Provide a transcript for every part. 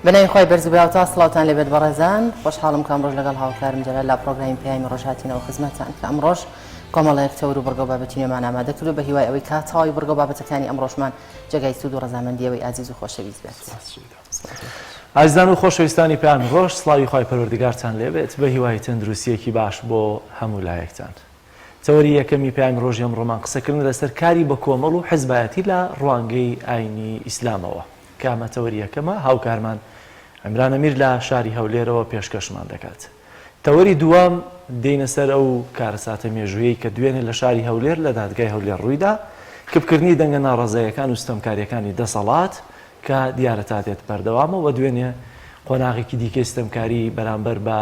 بەناوی خوای بەرز و بەیاوتا سڵاوتان لێبێت بەڕێزان خۆشحاڵم کە ئەمڕۆش لەگەڵ هاوکارم جەلال لە پڕۆگرامی پەیامی ڕۆژ هاتینەوە خزمەتتان کە ئەمڕۆش کۆمەڵێک تەور و بڕگە و بابەتی نوێمان ئامادە کردو بە هیوای ئەوەی کە تەواوی بڕگە و بابەتەکانی ئەمڕۆشمان جێگای سوود و ڕەزامەندی ئێوەی ئازیز و خۆشەویست بێت. ئازیزان و خۆشەویستانی پەیامی ڕۆژ سڵاوی خوای پەروەردگارتان لێبێت بە هیوای تەندروستیەکی باش بۆ هەموو لایەکتان. تەوەری یەکەمی پەیامی ڕۆژی ئەمڕۆمان قسەکردنە لەسەر کاری بەکۆمەڵ و حزبایەتی لە ڕوانگەی ئاینی ئیسلامەوە کە ئەمە تەوەری یەکەمە هاوکارمان عیمران ئەمیر لە شاری هەولێرەوە پێشکەشمان دەکات. تەوەری دووەم دێینە سەر ئەو کارەساتە مێژوویەی کە دوێنێ لە شاری هەولێر لە دادگای هەولێر ڕوویدا، کپکردنی دەنگە ناڕەزاییەکان و ستەمکارییەکانی دەسەڵات کە دیارە تا دێت بەردەوامە و دوێنێ قۆناغێکی دیکەی ستەمکاری بەرامبەر بە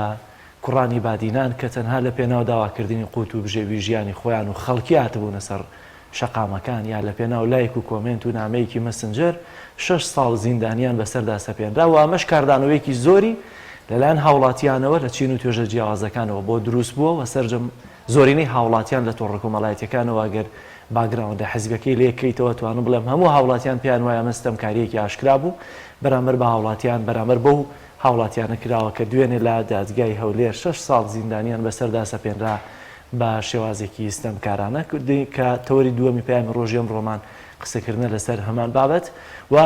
کوڕانی بادینان کە تەنها لە پێناو داواکردنی قوت و بژێوی ژیانی خۆیان و خەڵکی هاتبوونە سەر شەقامەکان یا لە پێناو لایک و کۆمێنت و نامەیەکی مەسنجەر شەش ساڵ زیندانیان بەسەردا سەپێنرا و ئەمەش کاردانەوەیەکی زۆری لەلایەن هاوڵاتیانەوە لە چین و توێژە جیاوازەکانەوە بۆ دروست بووە و سەرجەم زۆرینەی هاوڵاتیان لە تۆڕە کۆمەڵایەتیەکانەوە گەر باکگراوندە حزبیەکەی لێ کەیتەوە توانم بڵێم هەموو هاوڵاتیان پێیان وایە ئەمە ستەمکاریەکی ئاشکرا بوو بەرامبەر بە هاوڵاتیان بەرامبەر بەو هاوڵاتیانە کراوە کە دوێنێ لە دادگای هەولێر شەش ساڵ زیندانیان بەسەردا سەپێنرا بە شێوازێکی ستەمکارانە کە تەوەری دووەمی پەیامی ڕۆژی ئەمڕۆمان قسەکردنە لەسەر هەمان بابەت و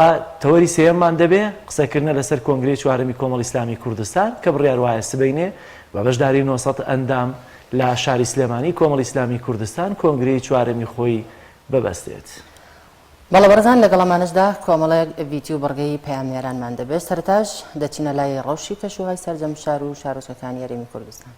تەوەری سێیەممان دەبێ قسەکردنە لەسەر کۆنگرەی چوارەمی کۆمەڵی ئیسلامی کوردستان کە بڕیار وایە سبەینێ بە بەشداری 900 ئەندام لە شاری سلێمانی کۆمەڵی ئیسلامی کوردستان کۆنگرەی چوارەمی خۆی ببەستێت. بەڵێ بەڕێزان لەگەڵ ئەمانەشدا کۆمەڵێک ڤیدیۆ و بڕگەی پەیامنێرانمان دەبێت، سەرەتاش دەچینە لای ڕەوشی کەشوهەوای سەرجەم شار و شارۆچکەکانی هەرێمی کوردستان.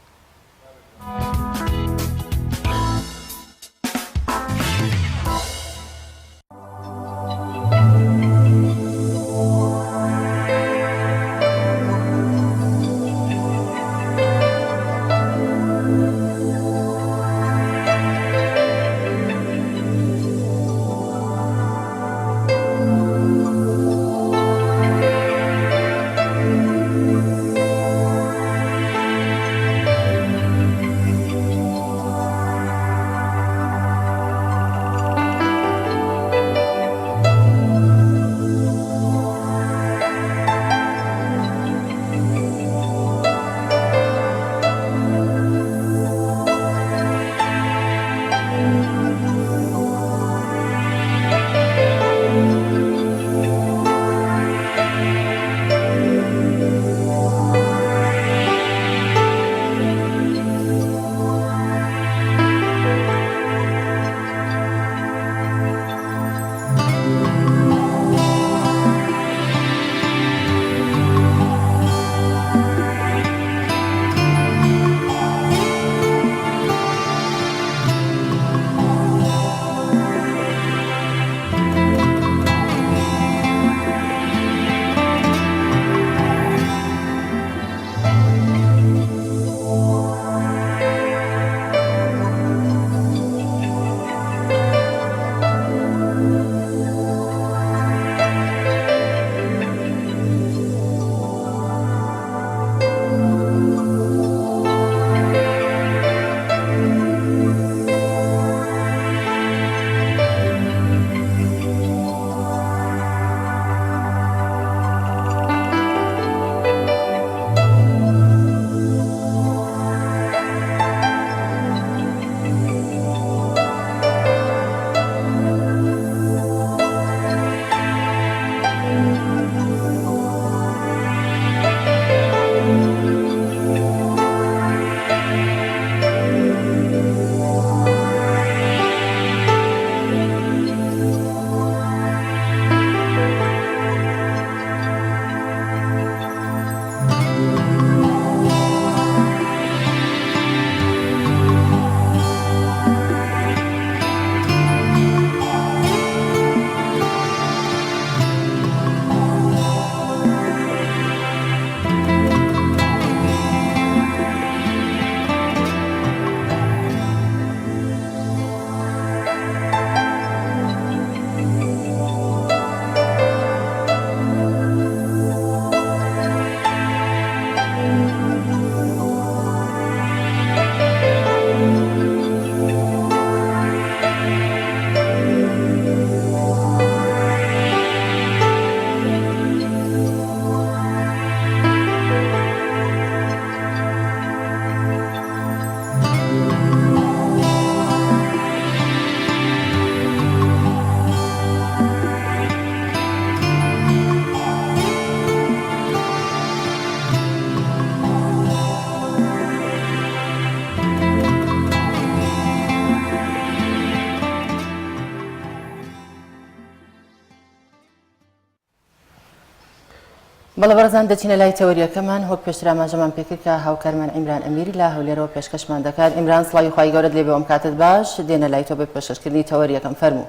بەڵێ بەڕێزان دەچینە لای تەوەریەکەمان وەک پێشتر ئاماژەمان پێکرد کە هاوکارمان عیمران ئەمیری لە هەولێرەوە پێشکەشمان دەکات. عیمران سڵاوی خوای گەورەت لێبێ ئەم کاتەت باش دێنە لای تۆ بە پێشکەشکردنی تەوەریەکەم فەرموو.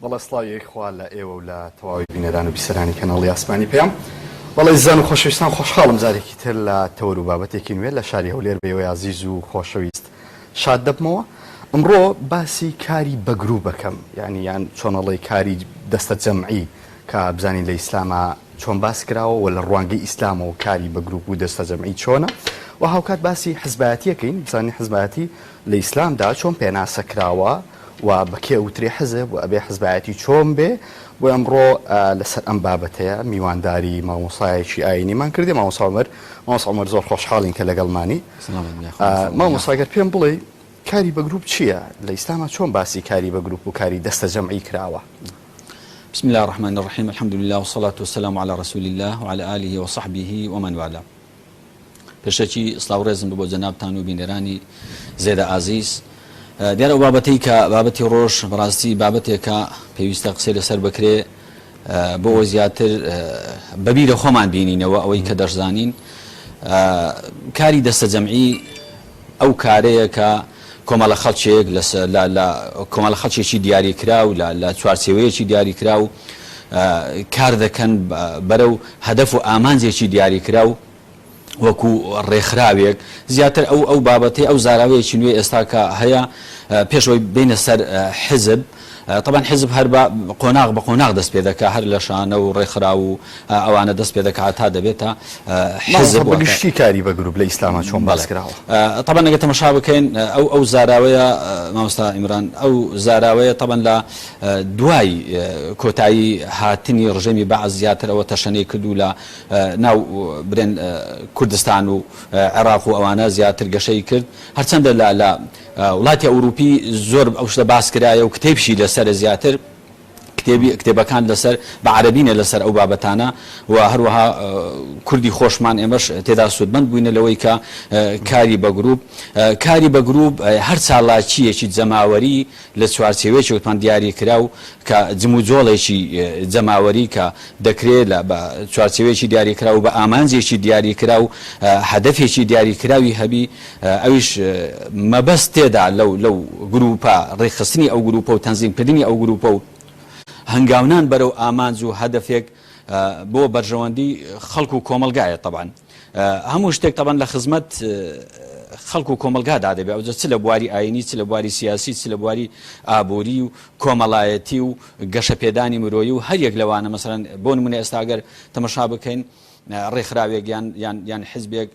بەڵێ سڵاوی خوا لە ئێوە و لە تەواوی بینەران و بیسەرانی کەناڵی ئاسمانی پەیام. بەڵێ ئازیزان و خۆشەویستان خۆشحاڵم جارێکی تر لە تەوەر و بابەتێکی نوێ لە شاری هەولێر بە ئێوەی ئازیز و خۆشەویست شاد دەبمەوە. ئەمڕۆ باسی کاری بە گروپ ئەکەم یانی یان چۆن ئەڵێی کاری دەستە جەمعی کە بزانین لە ئیسلاما چۆن باس کراوە و لە ڕوانگەی ئیسلامەوە کاری بە گروپ و دەستە جەمعی چۆنە و هاوکات باسی حزبایەتی ئەکەین بزانین حزبایەتی لە ئیسلامدا چۆن پێناسە کراوە و بە کێ ئەوترێ حزب و ئەبێ حزبایەتی چۆن بێ بۆ ئەمڕۆ لەسەر ئەم بابەتەیە میوانداری مامۆسایەکی ئاینیمان کردی مامۆسا عومەر مامۆسا عومەر زۆر خۆشحاڵین کە لەگەڵمانی مامۆسا گەر پێم بڵێی کاری بە گروپ چییە؟ لە ئیسلاما چۆن باسی کاری بە گروپ و کاری دەستەجەمعی کراوە؟ بسم اللە الرحمن الرحیم الحمد للە والصلاة والسلام علی رسول اللە وعلی آله وصحبه ومن والاه پێشەکی سڵاو ڕێزم بۆ جەنابتان و بینەرانی زێدە ئازیز دیارە ئەو بابەتەی کە بابەتی ڕۆژ بەڕاستی بابەتێکە پێویستە قسەی لەسەر بکرێ بۆ ئەوەی زیاتر بە بیرە خۆمان بینینەوە ئەوەی کە دەشزانین کاری دەستەجەمعی ئەو کارەیە کە کۆمەڵە خەڵکێک لە کۆمەڵە خەڵکێکی دیاریکراو لە چوارچێوەیەکی دیاریکراو کار دەکەن بەرەو هەدەف و ئامانجێکی دیاریکراو وەکو ڕێکخراوێک زیاتر ئەو ئەو بابەتەی ئەو زاراوەیەکی نوێ ئێستا کە هەیە پێش ئەوەی بینە سەر حزب تەبعەن حزب هەر بە قۆناغ بە قۆناغ دەست پێ دەکا هەر لە شانە و ڕێکخراو و ئەوانە دەست پێ دەکا تا دەبێتە حزب بە گشتی کاری بە گروپ لە ئیسلاما چۆن باس کراوە؟ تەبعەن ئەگەر تەمەشا بکەین ئەو ئەو زاراوەیە مامۆستا عیمران ئەو زاراوەیە تەبعەن لە دوای کۆتایی هاتنی ڕژێمی بەعس زیاتر ئەوە تەشەنەی کرد و لە ناو برێن کوردستان و عێراق و ئەوانە زیاتر گەشەی کرد هەرچەندە لە لە وڵاتی ئەوروپی زۆر ئەو شتە باس کرایە و کتێبشی لەسەرە زیاتر کتێبی کتێبەکان لەسەر بە عەرەبینە لەسەر ئەو بابەتانە و هەروەها کوردی خۆشمان ئێمەش تێدا سوودمەند بووینە لەوەی کە کاری بە گروپ کاری بە گروپ هەر چالاکییەکی جەماوەری لە چوارچێوەیەکی وتمان دیاری کراو کە جموجۆڵێکی جەماوەری کە دەکرێ لە بە چوارچێوەیەکی دیاری کراو و بە ئامانجێکی دیاری کراو هەدەفێکی دیاری کراوی هەبی ئەویش مەبەست تێدا لەو لەو گرووپە ڕێکخستنی ئەو گرووپە و تەنزیم کردنی ئەو گرووپە و هەنگاونان بەرەو ئامانج و هەدەفێک بۆ بەرژەوەندی خەڵک و کۆمەڵگایە تەبعەن هەموو شتێک تەبعەن لە خزمەت خەڵک و کۆمەڵگادا دەبێ ئەوجا چ لە بواری ئاینی چ لە بواری سیاسی چ لە بواری ئابووری و کۆمەڵایەتی و گەشەپێدانی مرۆیی و هەر یەک لەوانە مەسەلەن بۆ نمونە ئێستا گەر تەمەشا بکەین ڕێکخراوێک یان یان یان حزبێک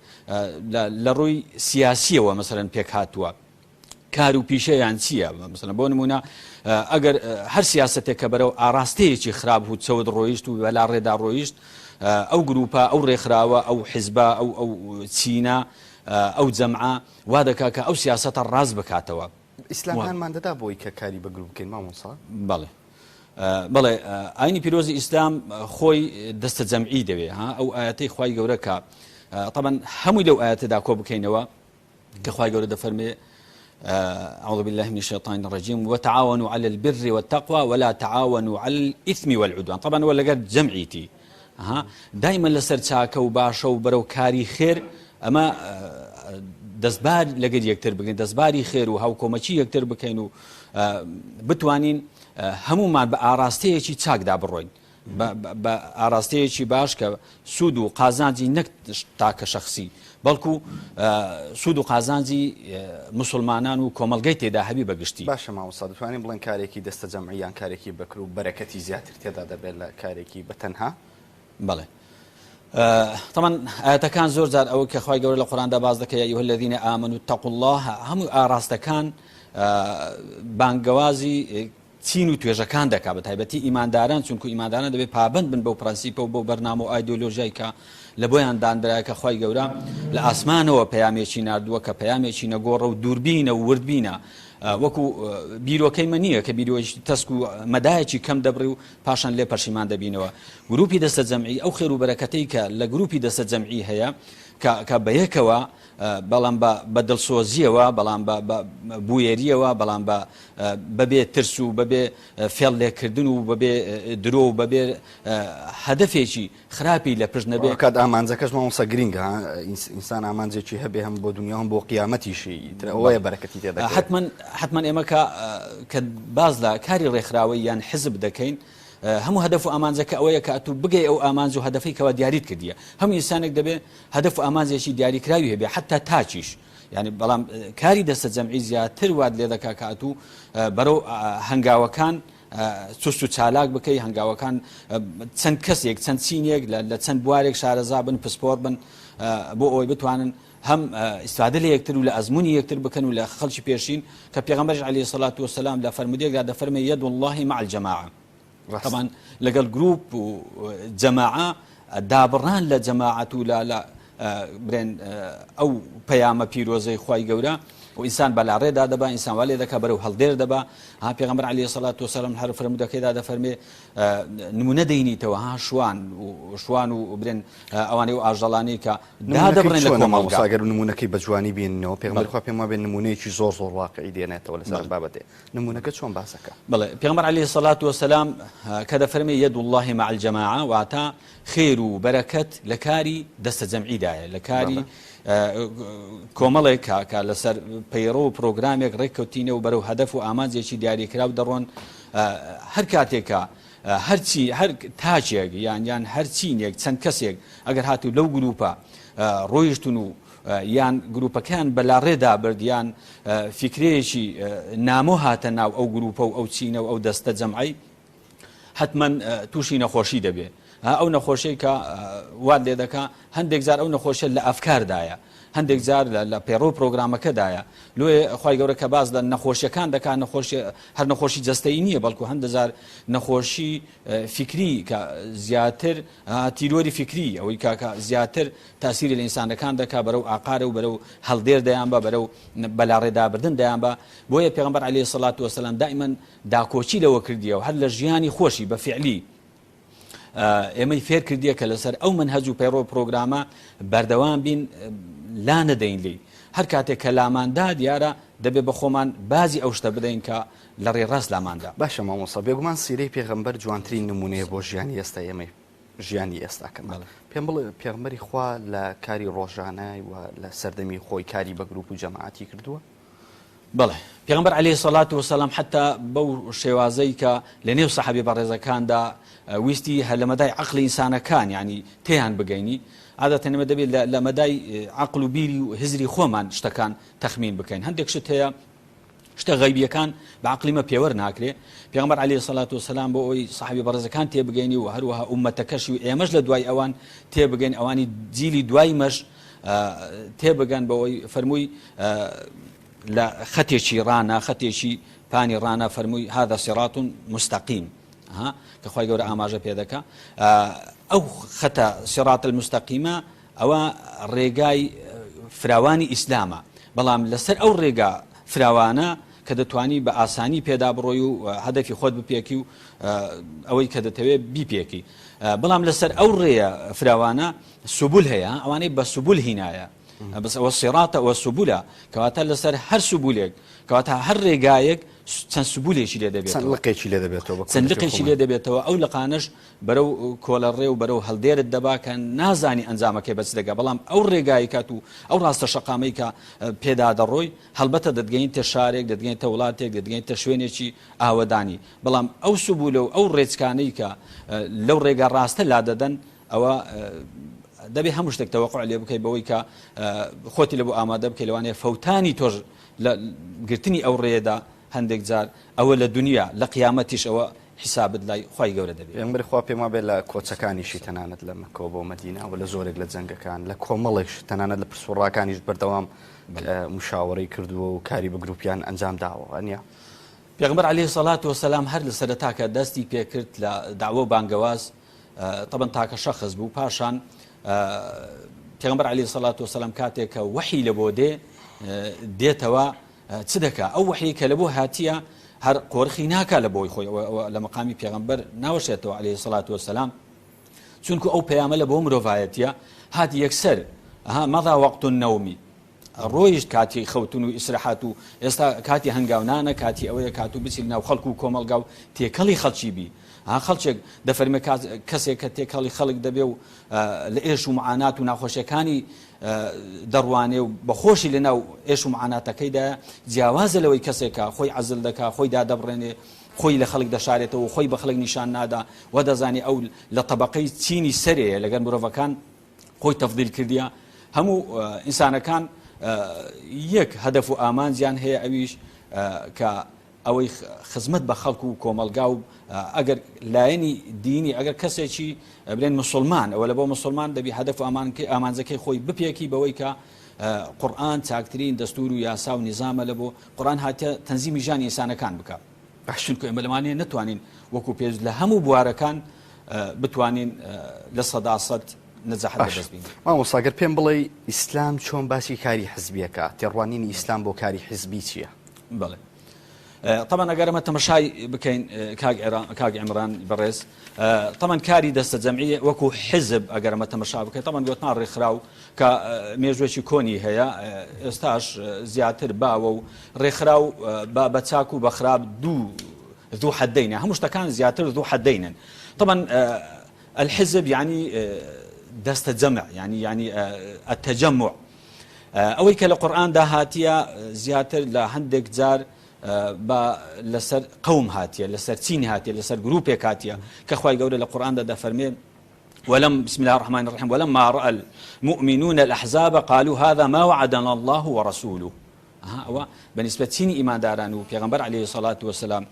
لە ڕووی سیاسیەوە مەسەلەن پێک هاتووە کار و پیشەیان چییە؟ مەسەلەن بۆ نموونە ئەگەر هەر سیاسەتێک کە بەرەو ئاڕاستەیەکی خراپ و چەوت ڕۆیشت و بەلا ڕێدا ڕۆیشت ئەو گروپە ئەو ڕێکخراوە ئەو حزبە ئەو ئەو چینە ئەو جەمعە وا دەکا کە ئەو سیاسەتە ڕاست بکاتەوە. ئیسلام هانمان دەدا بۆی کە کاری بە گروپ بکەین مامۆستا؟ بەڵێ بەڵێ ئاینی پیرۆزی ئیسلام خۆی دەستە جەمعی دەوێ ها ئەو ئاەتەی خوای گەورە کە تەبەن هەمووی لەو ئاەتەدا کۆ بکەینەوە کە خوای گەورە دەفەرمێ أعوذ بالله من الشيطان الرجيم وتعاونوا على البر والتقوى ولا تعاونوا على الإثم والعدوان طبعا ولا قد جمعيتي ها دائما لەسەر چاکە و باشە و بەرەو کاری خێر ئەمە دەستبار لەگەر یەکتر بگرین دەستباری خێر و هاوکۆمەکی یەکتر بکەین و بتوانین هەمومان بە ئاراستەیەکی چاکدا بڕۆین بە ئاراستەیەکی باش کە سوود و قازانجی نەک تاکە شەخسی بەڵکو سوود و قازانجی مسلمانان و کۆمەڵگەی تێدا هەبی بە گشتی. باشە مامۆستا دەتوانین بڵێن کارێکی دەستە جەمعی یان کارێکی بە گروپ بەرەکەتی زیاتر تێدا دەبێت لە کارێکی بە تەنها؟ بەڵێ تەبعەن ئایەتەکان زۆر جار ئەوە کە خوای گەورە لە قورئاندا باس دەکەی یا ایها الذین آمنوا اتقوا الله هەموو ئاراستەکان بانگەوازی چین و توێژەکان دەکا بە تایبەتی ئیمانداران چونکو ئیمانداران دەبێ پابەند بن بەو پرەنسیپە و بەو بەرنامە و ئایدۆلۆژیای کە لە بۆیان داندرایە کە خوای گەورە لە ئاسمانەوە پەیامێکی ناردووە کە پەیامێکی نەگۆڕە و دووربینە و وردبینە وەکو بیرۆکەی من نییە کە بیرۆیەکی تەسک و مەدایەکی کەم دەبڕی و پاشان لێ پەشیمان دەبینەوە گروپی دەستە جەمعی ئەو خێر و بەرەکەتەی کە لە گروپی دەستە جەمعی هەیە. کە کە بە یەکەوە بەڵام بە بە دڵسۆزییەوە بەڵام بە بە بوێرییەوە بەڵام بە بەبێ ترس و بەبێ فێڵ لێکردن و بەبێ درۆ و بەبێ هەدەفێکی خراپی لە پشت نەبێ. کات ئامانجەکەش مامۆستا گرینگە ها ئینسان ئامانجێکی هەبێ هەم بۆ دنیا هەم بۆ قیامەتیشی ئیتر ئەوەیە بەرەکەتی تێ دەکەوێ. حەتمەن حەتمەن ئێمە کە کە باس لە کاری ڕێکخراوەیی یان حزب دەکەین هەموو هەدەف و ئامانجەکە ئەوەیە کە ئەتوو بگەی ئەو ئامانج و هەدەفەی کەوا دیاریت کردیە. هەموو ئینسانێک دەبێ هەدەف و ئامانجێکی دیاریکراوی هەبێ حەتتا تاکیش. یانی بەڵام کاری دەستە جەمعی زیاتر وات لێ دەکا کە ئەتوو بەرەو هەنگاوەکان چوست و چالاک بکەی هەنگاوەکان چەند کەسێک چەند چینێک لە چەند بوارێک شارەزا بن پسپۆر بن بۆ ئەوەی بتوانن هەم ئیسفادە لە یەکتر و لە ئەزمموی یەکتر بکەن و لە خەڵکی پێشین کە پێغەمبەرش عەلەیهی سەلات وسلام لە فەرمودێکدا دەفەرمێ یەد اللە مع الجماعە طبعا لەگەڵ گروپ و جەماعە دابڕان لە جەماعەت و لە لە برێن ئەو پەیامە پیرۆزەی خوای گەورە و ئینسان بەلاڕێدا دەبا ئینسان وا لێ دەکا بەرەو هەڵدێر دەبا ها پێغەمبەر عەلەیهی سەلات وسلام هەر فەرموودەکەیدا دەفەرمێ نمونە دەینیتەوە ها شوان و شوان و برێن ئەوانەی و ئاژەڵانی کە دادەبڕێن لە کۆمەڵگا. گەر نمونەکەی بە جوانی بیننەوە پێغەمبەری خوا پێم وابێ نمونەیەکی زۆر زۆر واقعی دێنێتەوە لەسەر ئەم بابەتەیە نمونەکە چۆن باسەکە؟ بەڵێ پێغەمبەر عەلەیهی سەلات وسلام کە دەفەرمێ یەد اللە مع الجماعە واتە خێر و بەرەکەت لە کاری دەستە جەمعیدایە لە کاری کۆمەڵێک کە کە لەسەر پەیڕە و پرۆگرامێک ڕێککەوتینە و بەرەو هەدەف و ئامانجێکی دیاریکراو دەڕۆن هەر کاتێکە هەرچی هەر تاکێک یان یان هەر چینێک چەند کەسێک ئەگەر هاتوو لەو گروپە ڕۆیشتون و یان گروپەکەیان بەلاڕێدا برد یان فیکرەیەکی نامۆ هاتە ناو ئەو گروپە و ئەو چینە و ئەو دەستە جەمعەی حتمما تووشی نەخۆشی دەبێ ئەو نەخۆشیەی کە وات لێ دەکا هەندێک جار ئەو نەخۆشیە لە ئەفکاردایە هەندێک جار لە پەیڕەو پرۆگرامەکەدایە لۆیە خوای گەورە کە باس لە نەخۆشیەکان دەکا نەخۆشی هەر نەخۆشی جەستەیی نییە بەڵکو هەندە جار نەخۆشی فیکری کە زیاتر تیرۆری فیکری ئەوەی کاکە زیاتر تاسیری لە ئینسانەکان دەکا بەرەو ئاقارە و بەرەو هەڵدێر دەیان بە بەرەو بەلاڕێدابردن دەیان بە بۆیە پێغەمبەر عەلەیهی سەڵات وەسەلام دائیمەن داکۆکی لەوە کردیە و هەر لە ژیانی خۆشی بە فعلی ئێمەی فێر کردیە کە لەسەر ئەو مەنهەج و پەیڕەو پرۆگرامە بەردەوام بین لا نەدەین لێی هەر کاتێک کە لاماندا دیارە دەبێ بە خۆمان بازی ئەو شتە بدەین کە لە ڕێ ڕاست لاماندا. باشە مامۆستا بێگومان سیرەی پێغەمبەر جوانترین نمونەیە بۆ ژیانی ئێستای ئێمەی ژیانی ئێستاکەمان پێم بڵێ پێغەمبەری خوا لە کاری ڕۆژانە و لە سەردەمی خۆی کاری بە گروپ و جەماعەتی کردووە؟ بەڵێ پێغەمبەر علیە سەڵات وسلام حتا بەو شێوازەی کە لە نێو سەحابی بەڕێزەکاندا ویستی هەر لە مەدای عەقڵی ئینسانەکان یعنی تێیان بگەینی عادەتەن ئێمە دەبێت لە مەدای عەقڵ و بیری و هزری خۆمان شتەکان تەخمین بکەین هەندێک شت هەیە شتە غەیبیەکان بە عەقڵی مە پێوەر ناکرێ پێغەمبەر علیە سەڵات وسلام بۆ ئەوەی سەحابی بەڕێزەکان تێبگەینی و هەروەها ئومەتەکەشی و ئێمەش لە دوای ئەوان تێبگەین ئەوانی جیلی دوای مەش تێبگەن بەوەی فەرمووی لە خەتێکی ڕانە خەتێکی پانی ڕانە فەرمووی هذا صراط مستقیم ها کە خوای گەورە ئاماژە پێ دەکا ئەو خەتە صراط المستقیمە ئەوە ڕێگای فراوانی ئیسلامە بەڵام لەسەر ئەو ڕێگا فراوانە کە دەتوانی بە ئاسانی پێدا بڕۆی و هەدەفی خۆت بپێکی و ئەوەی کە دەتەوێت بیپێکی بەڵام لەسەر ئەو ڕێیە فراوانە سبول هەیە ئەوانەی بە سبول هینایە بەس ئەوە سیڕاتە ئەوە سبولە کەواتە لەسەر هەر سبولێک کەواتە هەر ڕێگایەک چەند سبولێکی لێ دەبێت چەند لقێکی لێ دەبێتەوە چەند لقێکی لێ دەبێتەوە ئەو لقانەش بەرەو کۆلە ڕێ و بەرەو هەڵدێرت دەبا کە نازانی ئەنجامەکەی بەچ دەگا بەڵام ئەو ڕێگای کات و ئەو ڕاستە شەقامەی کە پێدا دەڕۆی هەڵبەتە دەتگەینتە شارێک دەتگەینتە وڵاتێک دەتگەینتە شوێنێکی ئاوەدانی بەڵام ئەو سبولە و ئەو ڕێچکانەی کە لەو ڕێگا ڕاستە لادەدەن ئەوە دەبێ هەموو شتێک تەوەقع لێ بکەیت بەوەی کە خۆتی لە بۆ ئامادە بکەیت لەوانەیە فەوتانی تۆش لە گرتنی ئەو ڕێیەدا هەندێک جار ئەوە لە دنیا لە قیامەتیش ئەوە حیسابت لای خوای گەورە دەبێت. پێغەمبەری خوا پێم وابێ لە کۆچەکانیشی تەنانەت لە مەککەوە بۆ مەدینە و لە زۆرێک لە جەنگەکان لە کۆمەڵێک شت تەنانەت لە پرس و ڕاکانیش بەردەوام مشاوەرەی کردووە و کاری بە گروپیان ئەنجام داوە وانیە؟ پێغەمبەر علیە سەڵات وسلام هەر لە سەرەتا کە دەستی پێکرد لە دەعوە و بانگەواز تەبەن تاکە شەخس بوو پاشان پێغەمبەر علیە سەڵات وسلام کاتێک کە وەحی لە بۆ دێ دێتەوە چ دەکا ئەو وەحی کە لە بۆ هاتیە هەر قۆرخی ناکا لە بۆی خۆی لە مەقامی پێغەمبەر ناوەشێتەوە علیە سەڵات وسلام چونکو ئەو پەیامە لە بۆ مرۆڤایەتیە هات یەکسەر. ها مضى وقت النوم ڕۆیشت کاتی خەوتن و ئیسرحات و ئێستا کاتی هەنگاونانە کاتی ئەوەیە کات و بچی ناو خەڵک و کۆمەڵگا و تێکەڵی خەڵکی بی ها خەڵکێک دەفەرمێ کەسێک کە تێکەڵی خەڵک دەبێ و لە ئێش و معانات و ناخۆشیەکانی دەڕوانێ و بەخۆشی لە ناو ئێش و معاناتەکەیدایە جیاوازە لەوەی کەسێکە خۆی عەزل دەکا خۆی دادەبڕێنێ خۆی لە خەڵک دەشارێتەوە و خۆی بە خەڵک نیشان نادا و دەزانێ ئەو لە تەبەقەی چینی سەرێیە لەگەر مرۆڤەکان خۆی تەفدیل کردیە هەموو ئینسانەکان یەک هەدەف و ئامانجیان هەیە ئەویش کە ئەوەی خزمەت بە خەڵک و کۆمەڵگا و ئەگەر لایەنی دینی ئەگەر کەسێکی بلێن مسلمان ئەوە لە بۆ مسلمان دەبی هەدەف و ئامانجەکەی خۆی بپێکی بەوەی کە قورآن چاکترین دەستور و یاسا و نیزامە لە بۆ قورآن هاتە تەنزیمی ژیانی ئینسانەکان بکە چونکە ئێمە لەوانەیە نەتوانین وەکو پێویست لە هەموو بوارەکان بتوانین 100% نەجاحت باش بەدەست بینین. مامۆستا گەر پێم بڵێی ئیسلام چۆن باسی کاری حزبیەکا تێڕوانینی ئیسلام بۆ کاری حزبی چیە؟ بەڵێ تەبعەن ئەگەر ئەمە تەمەشای بکەین کاک کاک عیمران بەڕێز تەبعەن کاری دەستە جەمعی وەکو حزب ئەگەر ئەمە تەمەشا بکەین تەبعەن گۆتمان ڕێکخراو کە مێژوێکی کۆنی هەیە ئێستاش زیاتر باوە و ڕێکخراو بە چاک و بە خراپ دوو ذو حدینە هەموو شتەکان زیاتر ذو حدینن طبعا الحزب یعنی دەستە جەمع یعنی یعنی التجمع ئەوەی کە لە قورئاندا هاتیە زیاتر لە هەندێک جار بە لەسەر قەوم هاتیە لەسەر چین هاتیە لەسەر گروپێک هاتیە کە خوای گەورە لە قورئاندا دەفەرمێ ولم بسم الله الرحمن الرحيم ولما رأى المؤمنون الأحزاب قالوا هذا ما وعدنا الله ورسوله ئەها ئەوە بە نیسبەت چینی ئیمانداران و پێغەمبەر علیە سەڵات وسلام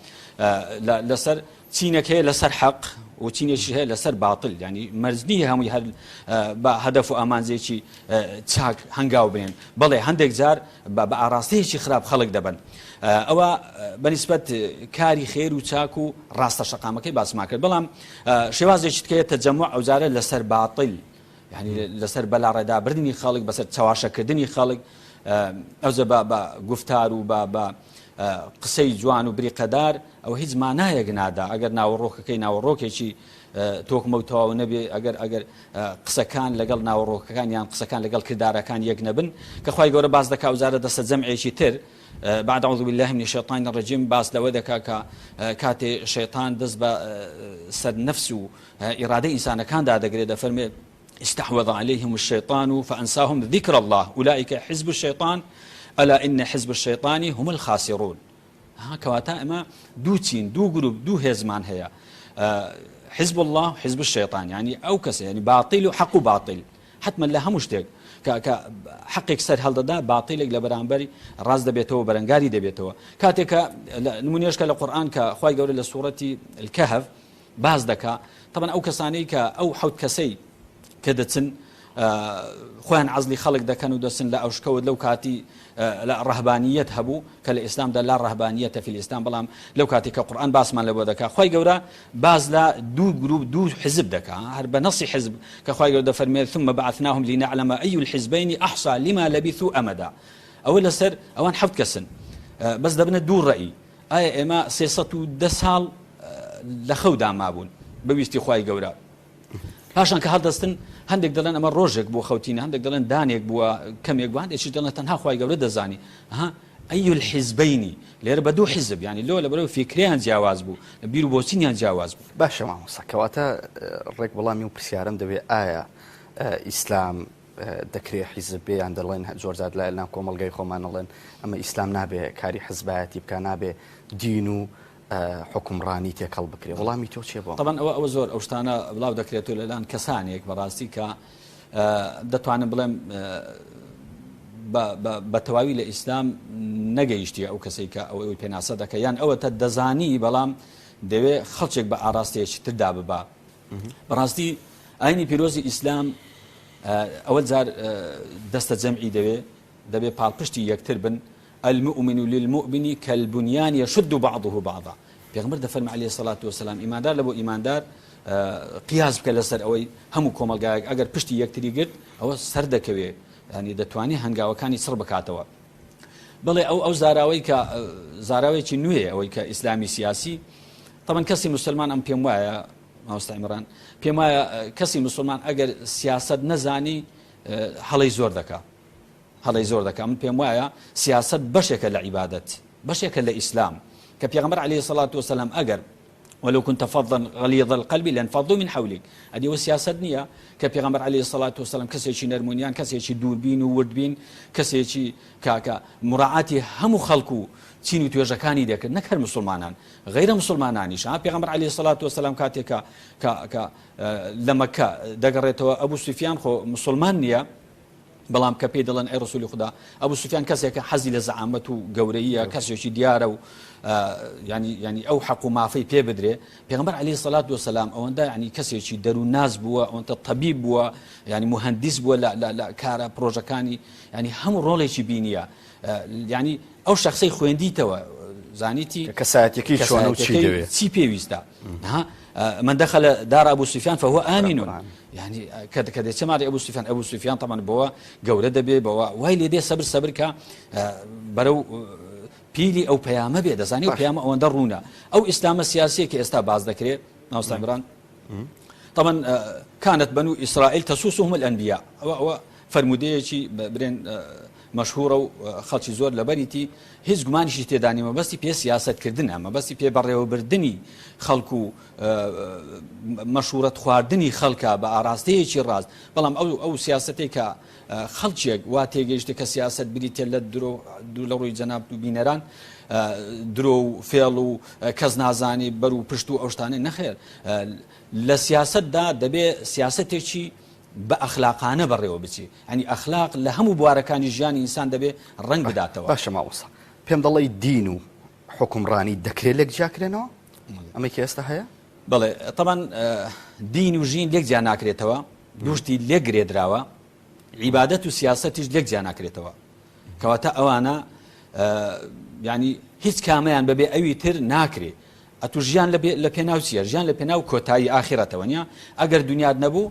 لەسەر چینێک هەیە لەسەر حەق و چینێکی هەیە لەسەر باتل ینی مەرج نییە هەمووی هەر بە هەدەف و ئامانجێکی چاک هەنگاو بنێن بەڵێ هەندێک جار بە ئاراستەیەکی خراپ خەڵک دەبن ئەوە بەنیسبەت کاری خێر و چاک و ڕاستە شەقامەکەی باسمان کرد بەڵام شێوازێکی تکەیە تەجەموع ئەوجارە لەسەر باتل یانی لەسەر بەلاڕێدابردنی خەڵک بەسەر چەواشەکردنی خەڵک ئەوجە بە بە گوفتار و بە بە قسەی جوان و بریقەدار ئەوە هیچ مانایەک نادا ئەگەر ناوەڕۆکەکەی ناوەڕۆکێکی تۆکمە و تەواو نەبێ ئەگەر ئەگەر قسەکان لەگەڵ ناوەڕۆکەکان یان قسەکان لەگەڵ کردارەکان یەک نەبن کە خوای گەورە باس دەکا ئەوجارە دەستە جەمعێکی تر بعد اعوذ بالله من الشیطان الرجیم باس لەوە دەکا کە کاتێ شەیطان دەست بە سەر نەفس و ئیرادەی ئینسانەکان دادەگرێ دەفەرمێ استحوذ عليهم الشيطان فأنساهم ذكر الله أولئك حزب الشيطان ألا إن حزب الشيطان هم الخاسرون ها کەواتە ئەمە دوو چین دوو گروپ دوو هێزمان هەیە حزب الله حزب الشيطان يعني ئەو کەسە ینی باطل و حەق و باطل حتما لە هەموو شتێک کە حەقێک سەر هەڵدەدا باتیلێک لە بەرامبەری ڕاست دەبێتەوە بەرەنگاری دەبێتەوە کاتێک کە نمونێشکە لە قورآن کە خوای گەورە لە سوڕەتی الکهف باس دەکا تەبەن ئەو کەسانەی کە ئەو حەوت کەسەی کە دەچن خۆیان عەزلی خەڵک دەکەن و دەچن لە ئەوشکەوت لەو کاتی لە ڕەهبانیەت هەبوو کە لە ئیسلامدا لا ڕەهبانیەتە فی الاسلام بەڵام لەو کاتی کە قورئان باسمان لەبۆ دەکا خوای گەورە باس لە دوو گروپ دوو حزب دەکا هەر بە نەسی حزب کە خوای گەورە دەفەرمێت ثم بعثناهم لنعلم أي الحزبين أحصى لما لبثوا أمدا ئەوە لەسەر ئەوان حەوت کەسن بەس دەبنە دوو ڕەئی ئایا ئێمە 310 ساڵ لە خەودا مابوون بە ویستی خوای گەورە پاشان کە هەڵدەستن هەندێک دەڵێن ئەمە ڕۆژێک بووە خەوتینە هەندێک دەڵێن دانێک بووە کەمێک بووە هەندێکیش دەڵێن تەنها خوای گەورە دەزانی ها ئەی الحزبینی لێرە بە دوو حزب ینی لۆ لە بەرەوە فیکریان جیاواز بوو بیر و بۆچینیان جیاواز بوو باشە مامۆستا کەواتە ڕێک وەڵامی و پرسیارم دەبێ ئایا ئیسلام دەکرێ حیزب بێ یان دەڵێن زۆرجار لای ناو کۆمەڵگای خۆمان ئەڵێن ئەمە ئیسلام نابێ کاری حزبایەتی بکا نابێ دین و حوکمڕانی تێکەڵ بکرێ وەڵامی تۆ چیە بۆ ئەمە؟ تەبعەن ئەوە ئەوە زۆر ئەو شتانە بڵاو دەکرێتەوە لەلایەن کەسانێک بەڕاستی کە دەتوانم بڵێم بە تەواوی لە ئیسلام نەگەیشتیە ئەو کەسەی کە ئەو ئەوی پێناسە دەکە یان ئەوە تە دەزانی بەڵام دەوێ خەڵکێک بە ئاراستەیەکی تردا ببا بەڕاستی ئاینی پیرۆزی ئیسلام ئەوە جار دەستە جەمعی دەوێ دەبێ پاڵپشتی یەکتر بن المؤمن للمؤمن كالبنيان يشد بعضه بعضا پێغمبەر دەفەرمە علیه الصلاة والسلام ئیماندار لە بۆ ئیماندار قیاس بکە لەسەر ئەوەی هەموو کۆمەلگایەک ئەگەر پشتی یەکتری گرت ئەوە سەر دەکەوێ ینی دەتوانێت هەنگاوەکانی چڕ بکاتەوە بڵێ ئەو ئەو زاراوەی کە زاراوێکی نوێ ئەوەی کە ئیسلامی سیاسی تەبەن کەسی مسلمان ئەم پێم وایە مامۆستا عیمران پێم وایە کەسی مسلمان ئەگەر سیاست نەزانی. هەڵەی زۆر دەکا. هەڵەی زۆر دەکا. من پێم وایە سیاسەت بەشێکە لە عیبادەت، بەشێکە لە ئیسلام. کە پێغەمبەر علیە الصلوة والسلام ئەگەر ولو كنت فظا غليظ القلب لانفضوا من حولك ئەدی ئەوە سیاسەت نییە کە پێغەمبەر علیە الصلوة والسلام کەسێکی نەرمونیان کەسێکی دووربین و وردبین کەسێکی کاکە مراعاتی هەموو خەڵک و چین و توێژەکانی دەکرد نەک هەر مسلمانان غەیرە مسلمانانیش ها پێغەمبەر علیە الصلوة والسلام کاتێک کە کە کە لە مەکە دەگەڕێتەوە ئەبوو سوفیان خۆ مسلمان نییە بەڵام کە پێی دەڵێن ئەی ڕسولی خودا ئەبو سوفیان کەسێکە حەزی لە زەعامەت و گەورەییە کەسێکی دیارە و ینی ینی ئەو حەق و مافەی پێ بدرێ پێغمبەر علیه الصلاة والسلام ئەوەندە ینی کەسێکی دەروونناس بووە ئەوەندە تەبیب بووە ینی مهندس بووە لە لە لە کارە پرۆژەکانی ینی هەموو ڕۆڵێکی بینیە ینی ئەو شخصی خوێندیتەوە زانیتی کەسایەتەکەی چۆنە و چی دەوێت چی پێویستە من دخل دار ابو سفیان فهو آمن یعنی کە کە دەچێ ماڵی ئەبو سوفیان ئەبو سوفیان تەمان بەوە گەورە دەبێ بەوە وای لێ دێ سەبر سەبر کە بەرەو پیلی ئەو پەیامە بێ دەزانی و پەیامە ئەوەندە ڕوونە ئەو ئیسلامە سیاسیە کە ئێستا باز دەکرێت مامۆستا عمران طبعا كانت بنو إسرائيل تسوسهم الأنبياء ئەوە ئەوە فەرموودەیەکی برێن مەشهورە و خەڵکی زۆر لەبەریتی هیچ گومانیشی تێدا نیە مەبەستی پێ سیاسەتکردنە مەبەستی پێ بەڕێوەبردنی خەڵک و مەشورەت خواردنی خەڵکە بە ئاراستەیەکی ڕاست بەڵام ئەو ئەو سیاسەتێک کە خەڵکێک وا تێگەیشتە کە سیاست بریتە لە درۆ دوو لە ڕووی جەناب و بینەران درۆ و فێڵ و کەس نازانی بەر و پشت و ئەو شتانە نەخێر لە سیاستدا دەبێ سیاستێکی بە ئەخلاقانە بەڕێوە بچی یانی ئەخلاق لە هەموو بوارەکانی ژیانی ئینسان دەبێ ڕەنگ بداتەوە. باشە مامۆستا پێم دەڵێی دین و حوکمڕانی دەکرێ لێک جیاکرێنەوە؟ ئەمەی کە ئێستا هەیە؟ بەڵێ تەبعەن دین و ژین لێک جیا ناکرێتەوە دوو شتی لێک گرێدراوە عیبادەت و سیاسەتیش لێک جیا ناکرێتەوە کەواتە ئەوانە ینی هیچ کامەیان بەبێ ئەوی تر ناکرێ ئەتو ژیان لە پێناو چییە ژیان لە پێناو کۆتایی ئاخرەتەوە نیە ئەگەر دنیات نەبوو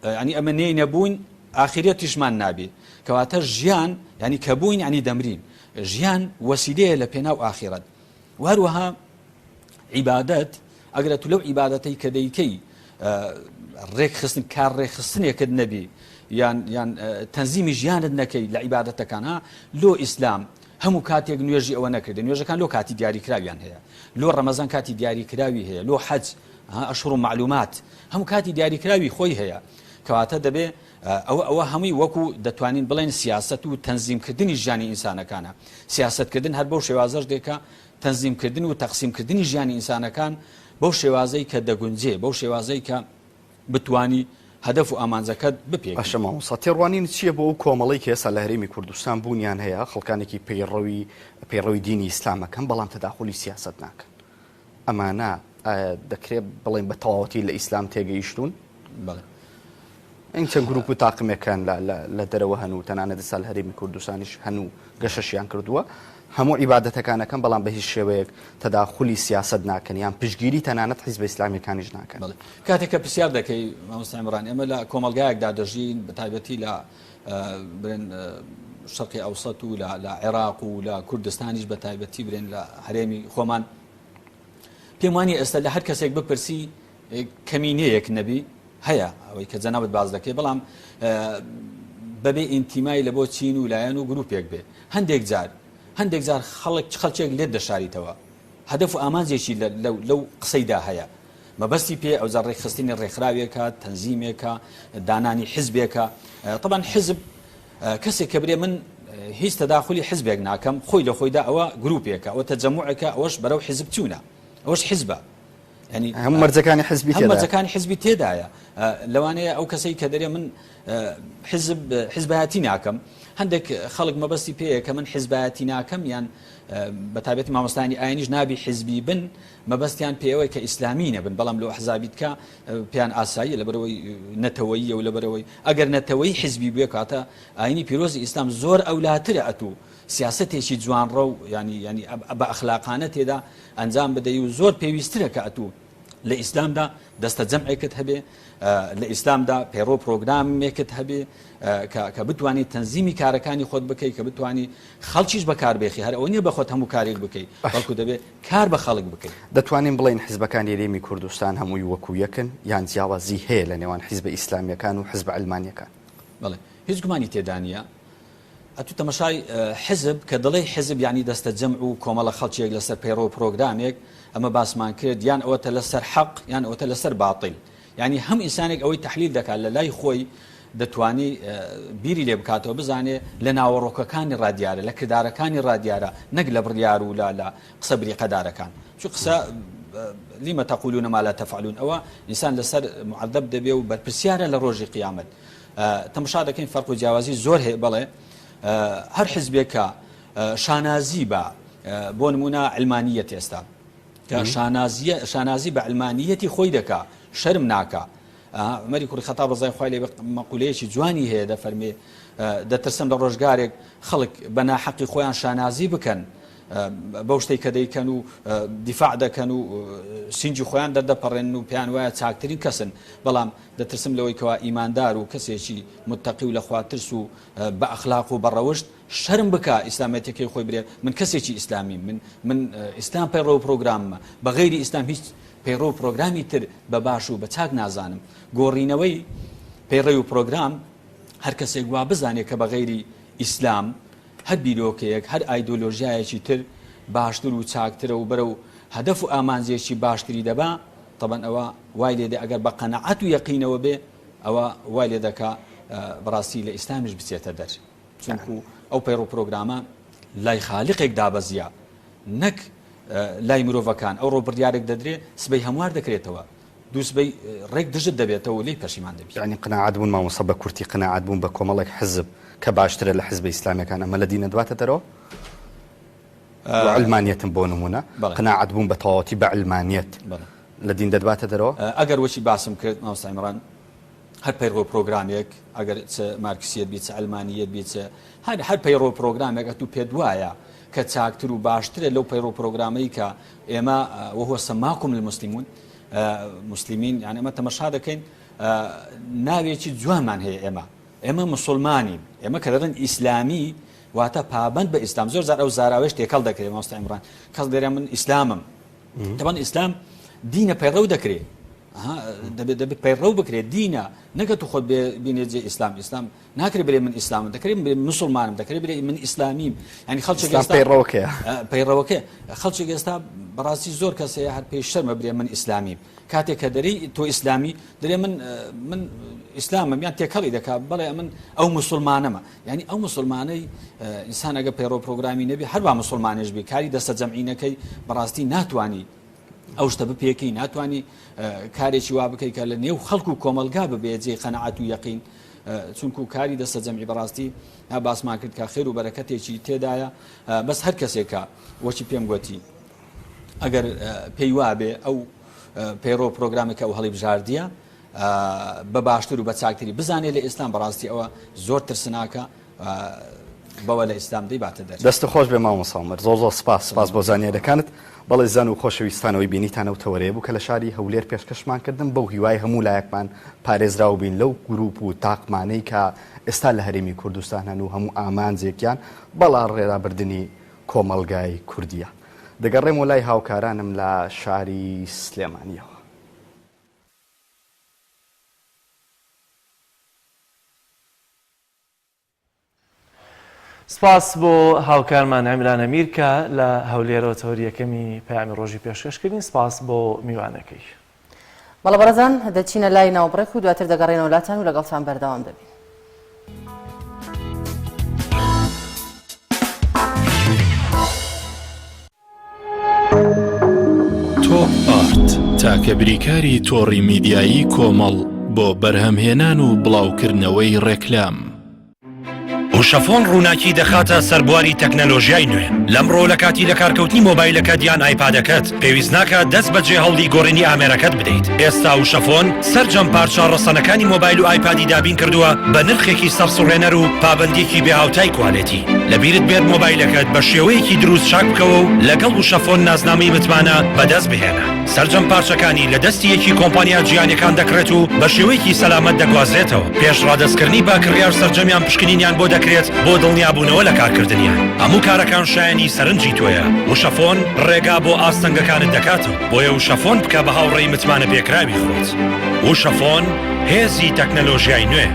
یانی ئەمە نێی نەبووین ئاخیرەتیشمان نابی کەواتە ژیان یانی کە بووین ینی دەمرین ژیان وەسیلەیە لە پێناو ئاخیرەت و هەروەها عیبادەت ئەگەر تو لەو عیبادەتەی کە دەیکەی ڕێکخستن کار ڕێکخستنێکت نەبی یان یان تەنزیمی ژیانت نەکەی لە عیبادەتەکان ها لۆ ئیسلام هەموو کاتێک نوێژی ئەوە نەکردن نوێژەکان لۆ کاتی دیاریکراویان هەیە لۆ ڕەمەزان کاتی دیاریکراوی هەیە لۆ حەج اشهر معلومات هەموو کاتی دیاریکراوی خۆی هەیە کەواتە دەبێ ئەوە ئەوە هەمووی وەکو دەتوانین بڵێن سیاست و تەنزیمکردنی ژیانی ئینسانەکانە سیاستکردن هەر بەو شێوازەش دێکە تەنزیمکردن و تەقسیمکردنی ژیانی ئینسانەکان بەو شێوازەی کە دەگونجێ بەو شێوازەی کە بتوانی هەدەف و ئامانجەکەت بپێکی. باشە مامۆستا تێڕوانینت چییە بۆ ئەو کۆمەڵەی کە ئێستا لە هەرێمی کوردستان بوونیان هەیە خەڵکانێکی پەیڕەوی پەیڕەوی دینی ئیسلام ئەکەن بەڵام تەداخولی سیاسەت ناکەن ئەمانە ئایا دەکرێت بڵێن بە تەواوەتی لە ئیسلام تێگەیشتوون؟ بەڵێ. این چەند گروپ و تاقمێکان لە دەرەوە هەن و تەنانەت ئێستا لە هەرێمی کوردستانیش هەن و گەشەشیان کردووە هەموو عیبادەتەکان ئەکەن بەڵام بە هیچ شێوەیەک تەداخولی سیاسەت ناکەن یان پشتگیری تەنانەت حیزبە ئیسلامیەکانیش ناکەن. بەڵێ کاتێک کە پرسیار دەکەی مامۆستا عیمران ئێمە لە کۆمەڵگایەکدا دەژین بە تایبەتی لە برێن شەرقی ئەوسەت و لە عێراق و لە کوردستانیش بە تایبەتی برێن لە هەرێمی خۆمان پێم وانیە ئێستا لە هەر کەسێک بپرسی کەمینەیەک نەبی هەیە ئەوەی کە جەنابت باس دەکەی بەڵام بەبێ ئینتیمای لە بۆ چین و لایەن و گروپێک بێ هەندێک جار هەندێک جار خەڵک خەڵکێک لێت دەشاریتەوە هەدەف و ئامانجێکی لەو قسەیدا هەیە مەبەستی پێ ئەوجا ڕێکخستنی ڕێکخراوێکە تەنزیمێکە دانانی حزبێکە طبعا حزب کەسێک کە برێ من هیچ تەداخلی حزبێک ناکەم خۆی لە خۆیدا ئەوە گروپێکە ئەوە تەجەموعێکە ئەوەش بەرەو حزب چوونە ئەوەش حزبە ینی هەموو مەرجەکانی حزبی تێدایە مەرجەکانی حزبی تێدایە لەوانەیە ئەو کەسەی کە دەرێ من حزب حزبایەتی ناکەم هەندێک خەڵک مەبەستی پێیە کە من حزبایەتی ناکەم یان بە تابەتی مامۆستانی ئاینیش نابی حزبی بن مەبەستیان پێوەی کە ئیسلامی نەبن بەڵام لۆ حزابی تکە پێیان ئاساییە لەبەرەوەی نەتەوەیە و لەبەرەوەی ئەگەر نەتەوەی حزبی بوێ کاتە ئاینی پیرۆزی ئیسلام زۆر ئەولاترە ئەتوو سیاسەتێکی جوانڕەو ینی ینی بە ئەخلاقانە تێدا ئەنجام بدەی و زۆر پێویسترە کە ئەتوو لە ئیسلامدا دەستە جەمعێکت هەبێ لە ئیسلامدا پەیڕۆ پرۆگرامێکت هەبێ کە بتانی تەنزیمی کارەکانی خۆت بکەی کە بتانی خەڵکیش بەکاربێخی هەر ئەوە نیە بەخۆت هەموو کارێک بکەی بەڵکو دەبێت کار بە خەڵک بکەی. دەتوانین بڵێین حیزبەکانی هەرێمی کوردستان هەمووی وەکو یەکن یان جیاوازی هەیە لە نێوان حیزبە ئیسلامیەکان و حیزبە عەلمانیەکان؟ بەڵێ هیچ گومانی تێدا نییە. ئەتوو تەمەشای حزب کە دەڵێی حزب یانی دەستە جەمع و کۆمەڵە خەڵکێک لەسەر پەیڕەو و پرۆگرامێک ئەمە باسمان کرد یان ئەوەتە لەسەر حەق یان ئەوەتە لەسەر باتیل یانی هەم ئینسانێک ئەوەی تەحلیل دەکات لە لای خۆی دەتوانی بیری لێ بکاتەوە بزانێ لە ناوەڕۆکەکانی ڕادیارە لە کردارەکانی ڕادیارە نەک لە بڕیار و لە لە قسە بریقەدارەکان چون قسە لما تقولون ما لا تفعلون ئەوە ئینسان لەسەر معذب دەبێ و بەرپرسیارە لە ڕۆژی قیامەت تەمەشا دەکەین فەرق و جیاوازی زۆر هەیە بەڵێ هەر حزبێک کە شانازی بە بۆ نمونە علمانیەت ئێستا کە شانازیە شانازی بە علمانیەتی خۆی دەکا شەرم ناکا عومەری کوڕی خەتاب ڕزای خوای لێ مەقولەیەکی جوانی هەیە دەفەرمێ دەترسم لە ڕۆژگارێک خەڵک بە ناحەقی خۆیان شانازی بکەن بەو شتەی کە دەیکەن و دیفاع دەکەن و سینجی خۆیان دەردەپەڕێن و پێیان وایە چاکترین کەسن بەڵام دەترسم لەوەی کەوا ئیماندار و کەسێکی متەقی و لەخوا ترس و بە ئەخلاق و بە ڕەوشت شەرم بکا ئیسلامەتەکەی خۆی برێ من کەسێکی ئیسلامیم من من ئیسلام پەیڕەو پرۆگراممە بە غەیری ئیسلام هیچ پەیڕەو و پرۆگرامی تر بە باش و بە چاک نازانم گۆڕینەوەی پەیڕەوی و پرۆگرام هەر کەسێک وا بزانێ کە بە غەیری ئیسلام هەر بیرۆکەیەک هەر ئایدۆلۆژیایەکی تر باشتر و چاکترە و بەرەو هەدەف و ئامانجێکی باشتری دەبا تەبەن ئەوە وای لێ دێ ئەگەر بە قەناعەت و یەقینەوە بێ ئەوە وای لێ دەکا بەڕاستی لە ئیسلامیش بچێتە دەر چونکو ئەو پەیڕو پرۆگرامە لای خالقێک دابەزیە نەک لای مرۆڤەکان ئەوڕۆ بڕیارێک دەدرێ سبەی هەموار دەکرێتەوە دووسبەی ڕێک دژت دەبێتەوە و لێی پەشیمان دەبی. یەعنی قناعەت بوون مامۆستا بە کورتی قناعەت بوون بە کۆمەڵێک حزب کە باشترە لە حزبە ئیسلامیەکان ئەمە لە دین ئەدواتە دەرەوە؟ بۆ علمانیەتم بۆ نمونە قناعەت بوون بە تەواوەتی بە علمانیەت لە دین دەدواتە دەرەوە؟ ئەگەر وەکی باسم کرد مامۆستا عیمران هەر پەیڕەو پرۆگرامێک ئەگەر چ مارکسیەت بی چ عەلمانیەت بی چ هەر هەر پەیڕەو پرۆگرامێک ئەتوو پێت وایە کە چاکتر و باشترە لەو پەیڕەو پرۆگرامەی کە ئێمە وهو سماکم المسلمون مسلمین یان ئەمە تەمەشا دەکەین ناوێکی جوانمان هەیە ئێمە ئێمە مسلمانین ئێمە کە دەڵێن ئیسلامی واتە پابند بە ئیسلام زۆر جار ئەو زاراوەش تێکەڵ دەکرێت مامۆستا عیمران کەس دەرێ من ئیسلامم تەبەن ئیسلام دینە پەیڕەو دەکرێت دەبێت دەبێت پەیڕەو بکرێت دینە نەکە تو خۆت بینێ جێ ئیسلام ئیسلام ناکرێت برێ من ئیسلامم دەکرێت برێ مسلمانم دەکرێت برێ من ئیسلامیم ینی خەڵکی پەیڕەوەکەیە پەیڕەوەکە خەڵکی ئێستا بەڕاستی زۆر کەس هەیە هەر پێی شەرمە برێ من ئیسلامیم کاتێک کە دەری تۆ ئیسلامی دەرێ من من ئیسلامم یان تێکەڵی دەکات بەڵێ من ئەو مسلمانەمە یعنی ئەو مسلمانەی ئینسان ئەگە پەیڕەو پرۆگرامی نەبی هەر با مسلمانێش بی کاری دەستە جەمعی نەکەی بەڕاستی ناتوانی ئەو شتە بپێکی ناتوانی کارێکی وا بکەی کە لە نێو خەڵک و کۆمەلگا ببێ جێی قەنەعەت و یەقین چونکو کاری دەستە جەمعی بەڕاستی باسمان کرد کە خێر و بەرەکەتێکی تێدایە بەس هەر کەسێکە وەکی پێم گوتی ئەگەر پێی وابێ ئەو پەیڕۆ پرۆگرامێکە ئەو هەڵی بژاردیە بە باشتر و بە چاکتری بزانێ لە ئیسلام بەڕاستی ئەوە زۆر ترسناکە بەوە لە ئیسلام دەیباتە دەر. دەستت خۆش بێ مامۆستا عومەر زۆر زۆر سپاس سپاس بۆ زانیاریەکانت بەڵێ زان و خۆشەویستان ئەوەی بینیتان ئەو تەوەرەیە بوو کە لە شاری هەولێر پێشکەشمان کردن بەو هیوای هەموو لایەکمان پارێزراو بین لەو گروپ و تاقمانەی کە ئێستا لە هەرێمی کوردستان هەن و هەموو ئامانجێکیان بەڵا ڕێرابردنی کۆمەڵگای کوردیە دەگەڕێمەوە لای هاوکارانم لە شاری سلێمانیەوە. سپاس بۆ هاوکارمان عیمران ئەمیر کە لە هەولێرەوە تەوەری یەکەمی پەیامی ڕۆژی پێشکەش کردین سپاس بۆ میوانەکەی. بەڵێ بەڕێزان دەچینە لای ناوبڕێک و دواتر دەگەڕێنەوە لاتان و لەگەڵتان بەردەوام دەبین. تۆپ ئارت تاکە بریکاری تۆڕی میدیایی کۆمەڵ بۆ بەرهەمهێنان و بڵاوکردنەوەی ڕێکلام. وشەفۆن ڕووناکی دەخاتە سەر بواری تەکنەلۆژیای نوێ. لەمڕۆ لە کاتی لەکارکەوتنی مۆبایلەکەت یان ئایپادەکەت، پێویست ناکات دەست بەجێ هەوڵی گۆڕینی ئامێرەکەت بدەیت. ئێستا وشەفۆن سەرجەم پارچە ڕەسەنەکانی مۆبایل و ئایپادی دابین کردووە بە نرخێکی سەرسوڕهێنەر و پابەندییەکی بێهاوتای کوالێتی. لەبیرت بێت مۆبایلەکەت بە شێوەیەکی دروست چاک بکەوە و لەگەڵ وشەفۆن نازنامەی متمانە بەدەست بهێنە. سەرجەم پارچەکانی لە دەستی یەکی کۆمپانیا جیهانیەکان دەکڕێت و بە شێوەیەکی سەلامەت دەگوازرێتەوە. پێش ڕادەستکردنی بە کڕیار سەرجەمیان پشکنینیان بۆ دەکرێت بۆ دڵنیابوونەوە لە کارکردنیان. هەموو کارەکان شایەنی سەرنجی تۆیە. وشەفۆن ڕێگا بۆ ئاستەنگەکانت دەکاتەوە. بۆیە وشەفۆن بکە بە هاوڕێی متمانەپێکراوی خۆت. وشەفۆن، هێزی تەکنەلۆژیای نوێ.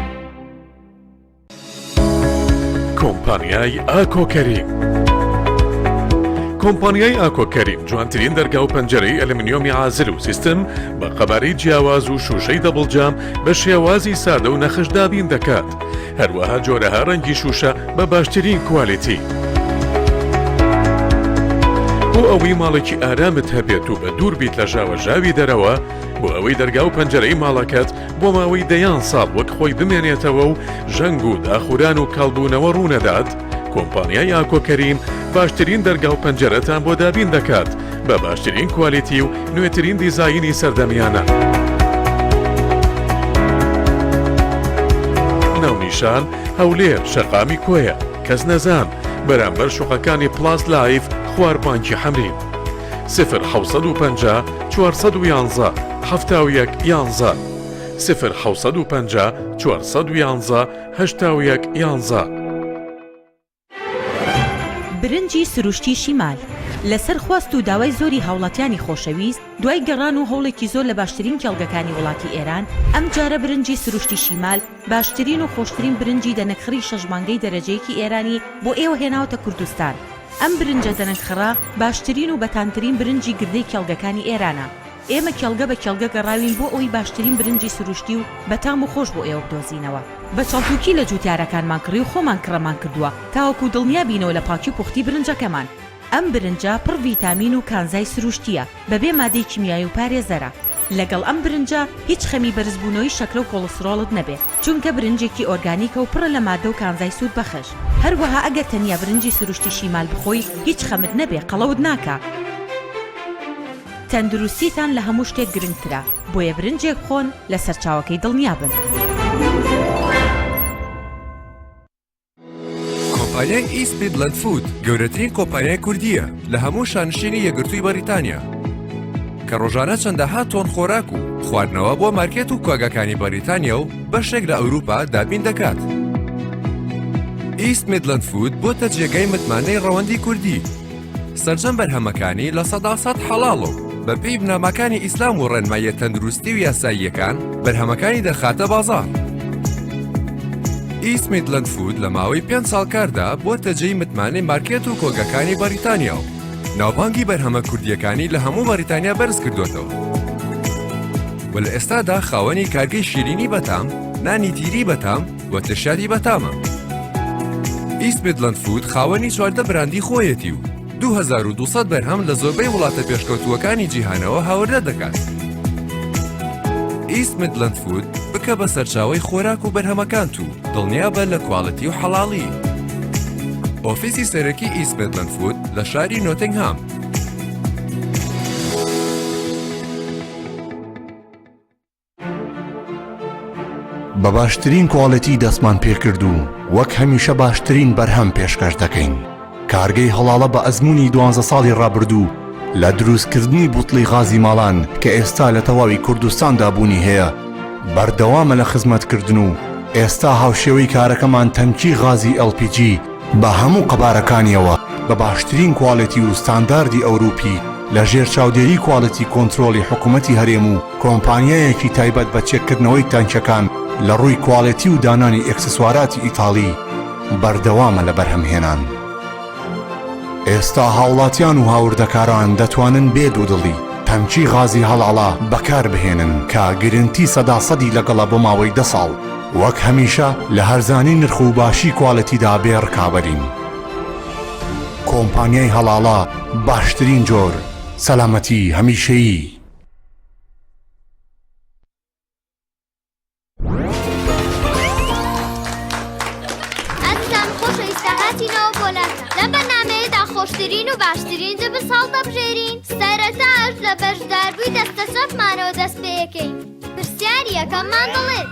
کۆمپانیای ئاکۆ کەریم. کۆمپانیای ئاکۆ کەریم جوانترین دەرگا و پەنجەرەی ئەلمنیۆمی عازل و سیستم بە قەبارەی جیاواز و شوشەی double جام بە شێوازی سادە و نەخش دابین دەکات هەروەها جۆرەها ڕەنگی شوشە بە باشترین quality. بۆ ئەوەی ماڵێکی ئارامت هەبێت و بە دوور بیت لە ژاوەژاوی دەرەوە، بۆ ئەوەی دەرگا و پەنجەرەی ماڵەکەت بۆ ماوەی دەیان ساڵ وەک خۆی بمێنێتەوە و ژەنگ و داخوران و کاڵبوونەوە ڕوونەدات، کۆمپانیای ئاکۆ کەریم باشترین دەرگا و پەنجەرەتان بۆ دابین دەکات بە باشترین quality و نوێترین دیزاینی سەردەمیانە. ناونیشان، هەولێر، شەقامی کۆیە، کەس نەزان، بەرامبەر شوقەکانی پڵاس لایف خوار بانکی حەمرین. سفر 750 411 71 11 سفر 750 411 81 11. برنجی سروشتی شیمال، لەسەر خواست و داوای زۆری هاوڵاتیانی خۆشەویست، دوای گەڕان و هەوڵێکی زۆر لە باشترین کێڵگەکانی وڵاتی ئێران، ئەمجارە برنجی سروشتی شیمال باشترین و خۆشترین برنجی دەنەکخڕی شەش مانگەی دەرەجەیەکی ئێرانی بۆ ئێوە هێناوەتە کوردستان. ئەم برنجە دەنەکخڕە باشترین و بەتامترین برنجی گردەی کێڵگەکانی ئێرانە. ئێمە کێڵگە بە کێڵگە گەڕاوین بۆ ئەوەی باشترین برنجی سروشتی و بەتام و خۆش بۆ ئێوە بدۆزینەوە. بە چەڵتوکی لە جوتیارەکانمان کڕی و خۆمان کڕەمان کردووە تاوەکو دڵنیا بینەوە لە پاکی و پوختی برنجەکەمان. ئەم برنجە پڕ ڤیتامین و کانزای سروشتییە، بەبێ مادەی کیمیایی و پارێزەرە. لەگەڵ ئەم برنجە هیچ خەمی بەرزبوونەوەی شەکرە و کۆڵسترۆڵت نەبێ، چونکە برنجێکی ئۆرگانیکە و پڕە لە مادە و کانزای سوودبەخش. هەروەها ئەگەر تەنیا برنجی سروشتی شیمال بخۆی هیچ خەمت نەبێ قەڵەوت ناکا. تەندروستیتان لە هەموو شتێک گرنگترە، بۆیە برنجێک بخۆن لە سەرچاوەکەی دڵنیابن. کۆمپانیای ئیست میدلەند فود گەورەترین کۆمپانیای کوردییە لە هەموو شانشینی یەکگرتووی بەریتانیا کە ڕۆژانە چەندەها تۆن خۆراک و خواردنەوە بۆ مارکێت و کۆگاکانی بەریتانیا و بەشێک لە ئەوروپا دابین دەکات. ئیست میدلەند فود بۆتە جێگای متمانەی ڕەوەندی کوردی. سەرجەم بەرهەمەکانی 100% حەڵاڵە و بەپێی بنەماکانی ئیسلام و ڕێنماییە تەندروستی و یاساییەکان بەرهەمەکانی دەخاتە بازاڕ. ئیست میدلەند فود لە ماوەی پێنج ساڵ کاردا بۆتە جێی متمانەی مارکێت و کۆگەکانی بەریتانیا و ناوبانگی بەرهەمە کوردییەکانی لە هەموو بەریتانیا بەرز کردۆتەوە و لە ئێستادا خاوەنی کارگەی شیرینی بەتام، نانی تیری بەتام و ترشیاتی بەتامە. ئیست میدلەند فود خاوەنی 14 براندی خۆیەتی و 2200 بەرهەم لە زۆربەی وڵاتە پێشکەوتووەکانی جیهانەوە هاوردە دەکات. ئیست میدلەند فود بکە بە سەرچاوەی خۆراک و بەرهەمەکانت و دڵنیابە لە quality و حەڵاڵی. ئۆفیسی سەرەکی ئیست میدلەند فود لە شاری نۆتنگهام. بە باشترین quality دەستمان پێکرد و وەک هەمیشە باشترین بەرهەم پێشکەش دەکەین. کارگەی هەڵاڵە بە ئەزموونی دوانزە ساڵی ڕابردوو لە دروستکردنی بوتڵی غازی ماڵان کە ئێستا لە تەواوی کوردستاندا بوونی هەیە بەردەوامە لە خزمەتکردن و ئێستا هاوشێوەی کارەکەمان تەنکی غازی LPG بە هەموو قەبارەکانیەوە بە باشترین quality و ستانداردی ئەوروپی لە ژێر چاودێری quality control ی حکومەتی هەرێم و کۆمپانیایەکی تایبەت بە چێککردنەوەی تانکیەکان لە ڕووی quality و دانانی ئێکسسواراتی ئیتاڵی بەردەوامە لە بەرهەمهێنان. ئێستا هاوڵاتیان و هاوردەکاران دەتوانن بێ دوودڵی تەنکی غازی هەڵاڵە بەکاربهێنن کە گرنتی سەدا سەدی لەگەڵە بۆ ماوەی دە ساڵ. وەک هەمیشە لە هەرزانی نرخ و باشی quality دا بێ ڕکابەرین. کۆمپانیای هەڵاڵە باشترین جۆر، سەلامەتی هەمیشەیی. ئازیزان خۆشەویستە هاتینەوە بۆ لاتان لەم بەرنامەیەدا خۆشترین و باشترین جبس هەڵدەبژێرین سەرەتاش لە بەشداربووی دەستە چەپمانەوە دەست پێیەکەین پرسیاری یەکەممان دەڵێت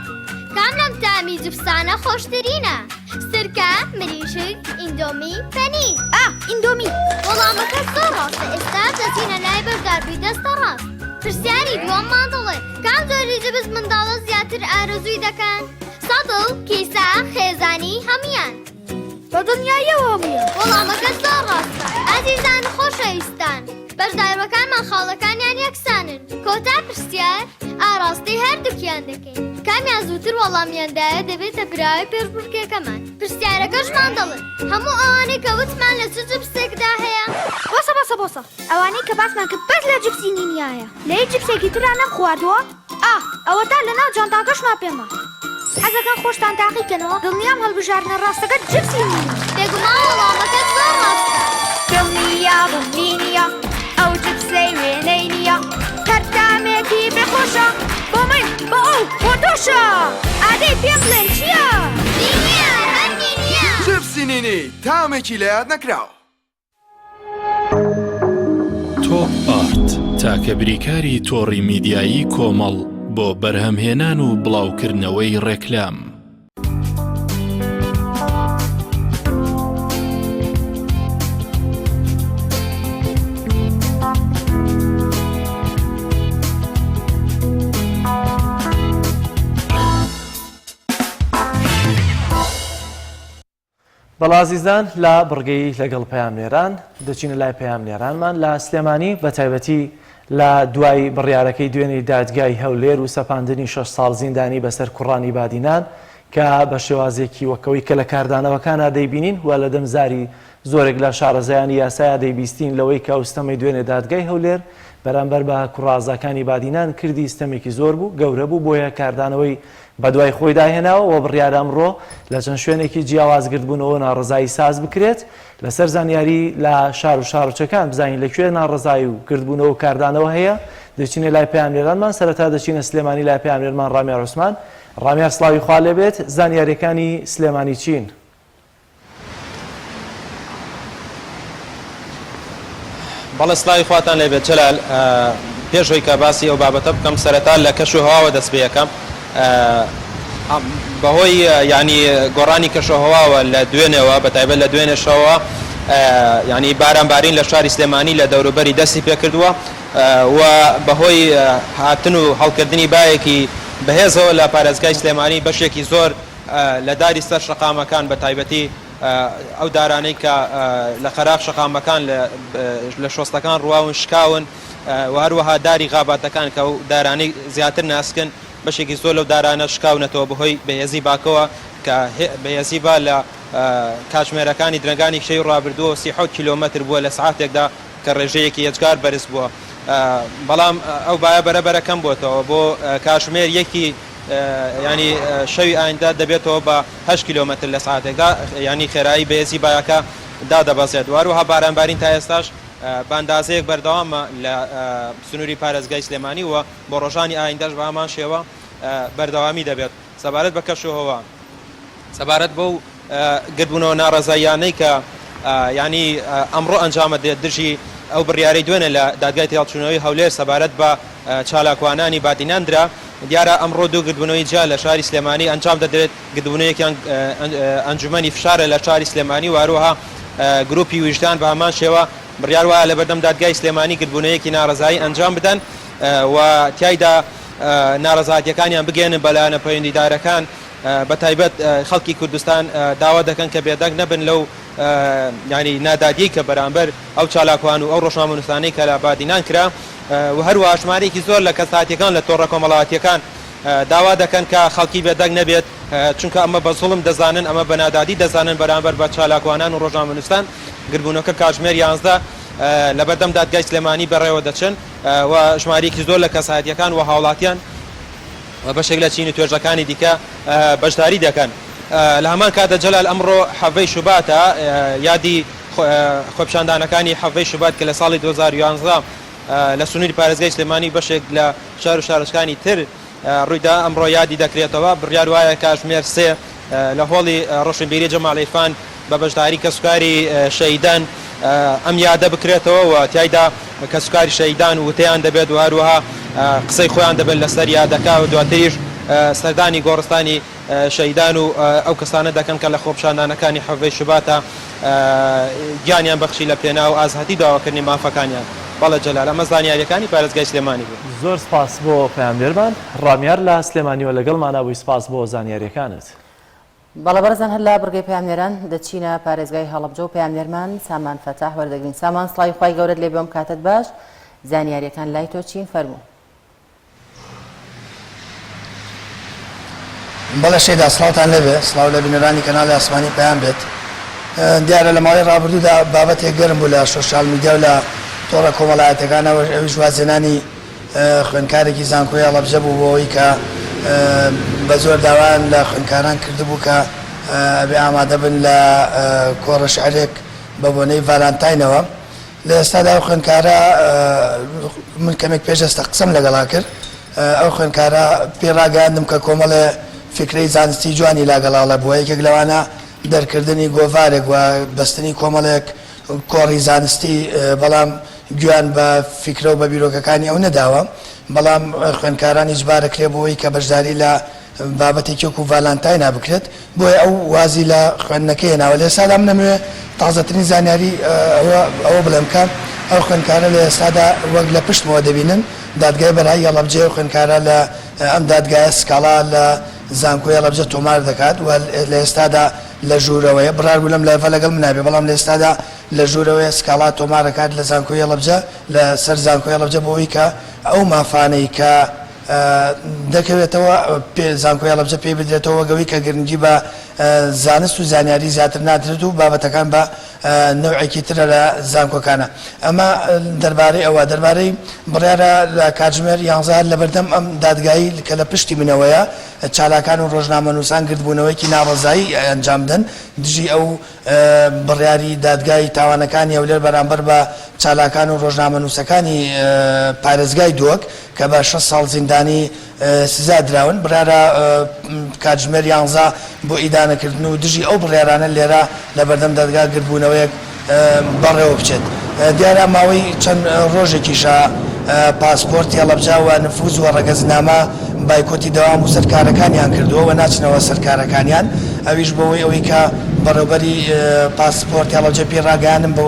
کام لەم تامی جبسانە خۆشترینە؟ سرکە، مریشک، ئیندۆمی، پەنیر. ئا، ئیندۆمی. وەڵامەکە زۆر ڕاستە، ئێستا دەچینە لای بەشداربووی دەستە ڕاست. پرسیاری دووەممان دەڵێت کام جۆری جبس منداڵە زیاتر ئارەزووی دەکەن؟ سەتڵ، کیسە، خێزانی، هەموویان. بە دڵنیاییەوە هەموویان. وەڵامەکە زۆر ڕاستە. ئازیزان و خۆشەویستان، بەشداربووەکانمان خاڵەکانیان یەکسانن. کۆتا پرسیار ئاڕاستەی هەردووکیان دەکەین. کامیان زووتر وەڵامیان دایە دەبێتە براوەی پێشبڕکێکەمان. پرسیارەکەشمان دەڵێت، هەموو ئەوانەی کە وتمان لە چ جپسێکدا هەیە؟ بۆسە بۆسە بۆسە ئەوانەی کە باسمان کرد بەس لە جپسی نینیایە لە هیچ جپسێکی ترا نەمخواردووە؟ ئا ئەوەتا لەناو جانتاکەشما پێمە. حەزەکەن خۆشتان تاقی کەنەوە دڵنیام هەڵبژاردنە ڕاستەکە جپسی نینی. بێگومان وەڵامەکەت زۆر ڕاستە. دڵنیابم نینیە ئەو جپسەی وێنەی نییە هەر تامێکی بێ خۆشە بۆ من بۆ ئەو بۆ تۆشە ئادەی پێم بڵێن چییە؟ نینیە هەر نینیە. جپسی نینی تامێکی لەیاد نەکراو. تۆپ ئارت تاکە بریکاری تۆڕی میدیایی کۆمەڵ بۆ بەرهەمهێنان و بڵاوکردنەوەی ڕێکلام. بەڵێ ئازیزان لە بڕگەی لەگەڵ پەیامنێران دەچینە لای پەیامنێرانمان لە سلێمانی بە تایبەتی لە دوای بڕیارەکەی دوێنێی دادگای هەولێر و سەپاندنی شەش ساڵ زیندانی بەسەر کوڕانی بادینان کە بە شێوازێکی وەکەوەی کە لە کاردانەوەکانا دەیبینین و لە دەم زاری زۆرێک لە شارەزایانی یاسایا دەیبیستین لەوەی کە ئەو ستەمەی دوێنێ دادگای هەولێر بەرامبەر بە کوڕازاکانی بادینان کردی ستەمێکی زۆر بوو گەورە بوو بۆیە کاردانەوەی بەدوای خۆیدا هێناوە و بڕیارە ئەمڕۆ لە چەند شوێنێکی جیاواز گردبوونەوە و ناڕەزایی ساز بکرێت. لەسەر زانیاری لە شار و شارۆچکەکان بزانین لە کوێ ناڕەزایی و گردبوونەوە و کاردانەوە هەیە، دەچینە لای پەیامنێرانمان، سەرەتا دەچینە سلێمانی لای پەیامنێرمان ڕامیار عوسمان. ڕامیار سڵاوی خوا لێبێت، زانیارییەکانی سلێمانی چین؟ بەڵێ سڵاوی خواتان لێبێت جەلال پێش ئەوەی کە باسی ئەو بابەتە بکەم سەرەتا لە کەش و هەواوە دەست پێ یەکەم بەهۆی ینی گۆڕانی کەش و هەواوە لە دوێنێوە بە تایبەت لە دوێنێشەوە ینی باران بارین لە شاری سلێمانی لە دەوروبەری دەستی پێکردووە و بەهۆی هاتن و هەڵکردنی بایەکی بەهێزەوە لە پارێزگای سلێمانی بەشێکی زۆر لە داری سەر شەقامەکان بە تایبەتی ئەو دارانەی کە لە قەراغ شەقامەکان لە شۆستەکان ڕواون شکاون و هەروەها داری غاباتەکان کە ئەو دارانەی زیاتر ناسکن بەشێکی زۆر لەو دارانە شکاونەتەوە بەهۆی بەهێزی باکەوە کە بەهێزی با لە کاتژمێرەکانی درەنگانی شەوی ڕابردووە 37 کیلۆمەتر بووە لە سەعاتێکدا کە ڕێژەیەکی یەجگار بەرز بووە بەڵام ئەو بایە بەرە بەرە کەم بۆتەوە بۆ کاتژمێر یەکی یانی شەوی ئایندە دەبێتەوە بە هەشت کیلۆمەتر لە سەعاتێکدا یانی خێرایی بەهێزی بایەکە دادەبەزێت و هەروەها بارانبارین تا ئێستاش بە ئەندازەیەک بەردەوامە لە سنووری پارێزگای سلێمانی و بۆ ڕۆژانی ئایندەش بە هەمان شێوە بەردەوامی دەبێت. سەبارەت بە کەشوهەوا، سەبارەت بەو گردبوونەوە ناڕەزاییانەی کە یانی ئەمڕۆ ئەنجامەدرێت دژی ئەو بڕیارەی دوێنێ لە دادگای تێهەڵچوونەوەی هەولێر سەبارەت بە چالاکوانانی بادینان درا، دیارە ئەمڕۆ دوو گردبوونەوەی جیا لە شاری سلێمانی ئەنجام دەدرێت، گردبوونەوەیەکیان ئەنجومەنی فشارە لە شاری سلێمانی و هەروەها گروپی ویژدان بە هەمان شێوە بڕیار وایە لەبەردەم دادگای سلێمانی گردبوونەوەیەکی ناڕەزایی ئەنجام بدەن و تیایدا ناڕەزایەتیەکانیان بگەیەنن بە لایەنە پەیوەندیدارەکان. بە تایبەت خەڵکی کوردستان داوا دەکەن کە بێدەنگ نەبن لەو یانی نادادیەی کە بەرامبەر ئەو چالاکوان و ئەو ڕۆژنامەنووسانەی کە لە بادینان کرا و هەروەها ژمارەیەکی زۆر لە کەساتیەکان لە تۆڕە کۆمەڵایەتیەکان داوا دەکەن کە خەڵکی بێدەنگ نەبێت چونکە ئەمە بە زوڵم دەزانن ئەمە بە نادادی دەزانن بەرامبەر بە چالاکوانان و ڕۆژنامەنووسان گردبوونەکە کاتژمێر 11 لەبەردەم دادگای سلێمانی بەڕێوە دەچن و ژمارەیەکی زۆر لە کەسایەتیەکان و هاوڵاتیان و بەشێک لە چین و توێژەکانی دیکە بەشداری دەکەن. لە هەمان کاتدا جەلال ئەمڕۆ حەڤەی شوباتە، یادی خۆپیشاندانەکانی حەڤەی شوبات کە لە ساڵی 2011 لە سنووری پارێزگای سلێمانی و بەشێک لە شار و شارۆچکانی تر ڕوویدا، ئەمڕۆ یادی دەکرێتەوە. بڕیار وایە کاتژمێر سێ لە هۆڵی ڕۆشنبیری جەمال عیرفان بە بەشداری کەسوکاری شەهیدان ئەم یادە بکرێتەوە و تیایدا کەسوکاری شەهیدان وتەیان دەبێت و هەروەها قسەی خۆیان دەبێت لەسەر یادەکە و دواتریش سەردانی گۆڕستانی شەهیدان و ئەو کەسانە دەکەن کە لە خۆپیشاندانەکانی حەڤەی شوباتا گیانیان بەخشی لە پێناو ئازادی داواکردنی مافەکانیان. بەڵێ جەلال ئەمە زانیاریەکانی پارێزگای سلێمانی بوو. زۆر سپاس بۆ پەیامنێرمان ڕامیار لە سلێمانیوە لەگەڵمانا بووی سپاس بۆ زانیاریەکانت. بەڵێ بەڕێزان هەر لە بڕگەی پەیامنێران دەچینە پارێزگای هەڵەبجە و پەیامنێرمان سامان فەتاح وەردەگرین. سامان سڵاوی خوای گەورەت لێ بێ ئەم کاتەت باش زانیاریەکان لای تۆ چین فەرموو. بەڵێ شەیدا سڵاوتان لێبێ، سڵاو لە بینەرانی کەناڵی ئاسمانی پەیام بێت. دیارە لە ماوەی ڕابردوودا بابەتێک گەرم بوو لە شۆشیاڵ میدیا و لە تۆڕە کۆمەڵایەتیەکانەوە ئەویش وازهێنانی خوێندکارێکی زانکۆی هەڵەبجە بوو بۆ ئەوەی کە بە زۆر داوایان لە خوێندکاران کردبوو کە ئەبێ ئامادە بن لە کۆڕە شعرێک بە بۆنەی ڤالانتاینەوە. لە ئێستادا ئەو خوێندکارە من کەمێک پێش ئێستا قسەم لەگەڵا کرد ئەو خوێندکارە پێی ڕاگەیاندم کە کۆمەڵێ فیکرەی زانستی جوانی لا گەڵاڵە بووە یەکێک لەوانە دەرکردنی گۆڤارێک و بەستنی کۆمەڵێک کۆڕی زانستی بەڵام گوێیان بە فیکرە و بە بیرۆکەکانی ئەو نەداوە بەڵام خوێندکاران ئیجبارەکرێ بۆ ئەوەی کە بەشداری لە بابەتێکی وەکو ڤالانتاینا بکرێت بۆیە ئەو وازی لە خوێندنەکەی هێناوە لە ئێستادا من ئەمەوێ تازەترین زانیاری ئەوە ئەوە بڵێم کە ئەو خوێندکارە لە ئێستادا وەک لە پشتمەوە دەبینن دادگای بەرایی هەڵەبجەی ئەو خوێندکارە لە ئەم دادگایە سکاڵا لە زانکۆی هەڵەبجە تۆمار دەکات و لە ئێستادا لە ژوورەوەیە بڕار بوو لەم لایڤە لەگەڵ منا بێ بەڵام لە ئێستادا لە ژوورەوەیە سکاڵا تۆمار دەکات لە زانکۆی هەڵەبجە لە سەر زانکۆی هەڵەبجە بۆ ئەوەی کە ئەو مافانەی کە دەکەوێتەوە زانکۆی هەڵەبجە پێی بدرێتەوە وەک ئەوەی کە گرنگی بە زانست و زانیاری زیاتر نادرێت و بابەتەکان بە نەوعێکی ترە لە زانکۆکانە ئەمە دەربارەی ئەوە دەربارەی بڕیارە لە کاتژمێر یانزە هەر لەبەردەم ئەم دادگایی کە لە پشتی منەوەیە چالاکان و ڕۆژنامەنووسان گردبوونەوەیەکی ناڕەزایی ئەنجام بدەن دژی ئەو بڕیاری دادگای تاوانەکانی هەولێر بەرامبەر بە چالاکان و ڕۆژنامەنووسەکانی پارێزگای دهۆک کە بە شەش ساڵ زیندانی سزا دراون، بڕیارە کاتژمێر یانزە بۆ ئیدانەکردن و دژی ئەو بڕیارانە لێرە لە بەردەم دادگا گردبوونەوەیەک بەڕێوە بچێت. دیارە ماوەی چەند ڕۆژێکیشە پاسپۆرتی هەڵەبجە و نفوز و ڕەگەزنامە بایکۆتی دەوام و سەرکارەکانیان کردووە و ناچنەوە سەر کارەکانیان، ئەویش بەوەی ئەوەی کە بەڕێوبەری پاسپۆرتی هەڵەبجە پێی ڕاگەیاندن بە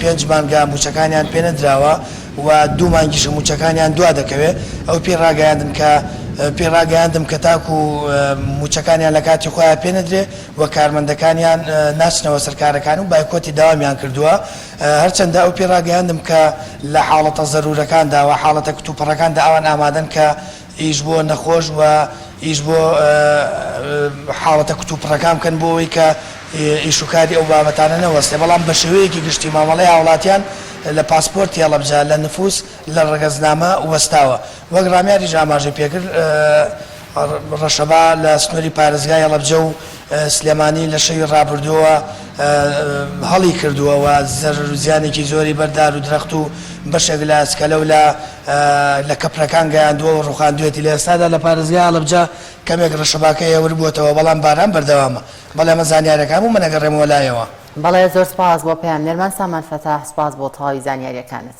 پێنج مانگە مووچەکانیان پێنەدراوە و دوو مانگیشە مووچەکانیان دوا دەکەوێ، ئەو پێی ڕاگەیاندم کە پێی ڕاگەیاندم کە تاکوو مووچەکانیان لە کاتی خۆیان پێ نەدرێ و کارمەندەکانیان ناچنەوە سەر کارەکان و بایکۆتی دەوامیان کردووە. هەرچەندە ئەو پێی ڕاگەیاندم کە لە حاڵەتە زەروورەکاندا و حاڵەتە کتوپڕەکاندا ئەوان ئامادەن کە ئیش بۆ نەخۆش و ئیش بۆ حاڵەتە کتوپڕەکان بکەن بۆ ئەوەی کە ئیش و کاری ئەو بابەتانە نەوەستێ، بەڵام بە شێوەیەکی گشتی مامەڵەی هاوڵاتیان لە پاسپۆرتی هەڵەبجە، لە نفوس، لە ڕەگەزنامە وەستاوە. وەک ڕامیاریش ئاماژەی پێکرد، ڕەشەبا لە سنووری پارێزگای هەڵەبجە و سلێمانی لە شەوی ڕابردووەوە هەڵی کردووە و زەرەر و زیانێکی زۆری بەر دار و درەخت و بەشێک لە ئەسکەلە و لە لە کەپرەکان گەیاندووە و ڕووخاندوویەتی. لە ئێستادا لە پارێزگای هەڵەبجە کەمێک ڕەشەباکە هێور بووەتەوە، بەڵام باران بەردەوامە. بەڵێ ئەمە زانیاریەکان بوو من ئەگەڕێمەوە لایەوە. بەڵێ زۆر سوپاس بۆ پەیامنێرمان سامان فەتاح سوپاس بۆ تەواوی زانیاریەکانت.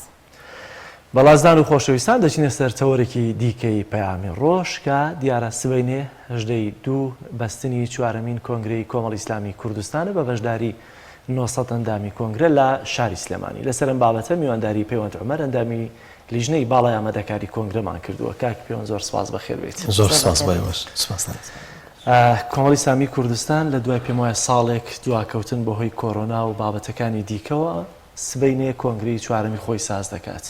بەڵازدان و خۆشەویستان دەچینە سەر تەوەرێکی دیکەی پەیامی ڕۆژ کە دیارە سبەینێ هەژدەی دوو بەستنی چوارەمین کۆنگرەی کۆمەڵی ئیسلامی کوردستانە بە بەشداری 900 ئەندامی کۆنگرە لە شاری سلێمانی لەسەر ئەم بابەتە میوانداری پەیوەند عومەر ئەندامی لیژنەی باڵای ئامادەکاری کۆنگرەمان کردووە کاک پەیوەند زۆر سپاس بەخێر بێیت. زۆر سپاس بۆ ئێوەش سپاستان. کۆمەڵی ئیسلامی کوردستان لە دوای پێم وایە ساڵێک دواکەوتن بەهۆی کۆرۆنا و بابەتەکانی دیکەوە سبەینێ کۆنگرەی چوارەمی خۆی ساز دەکات.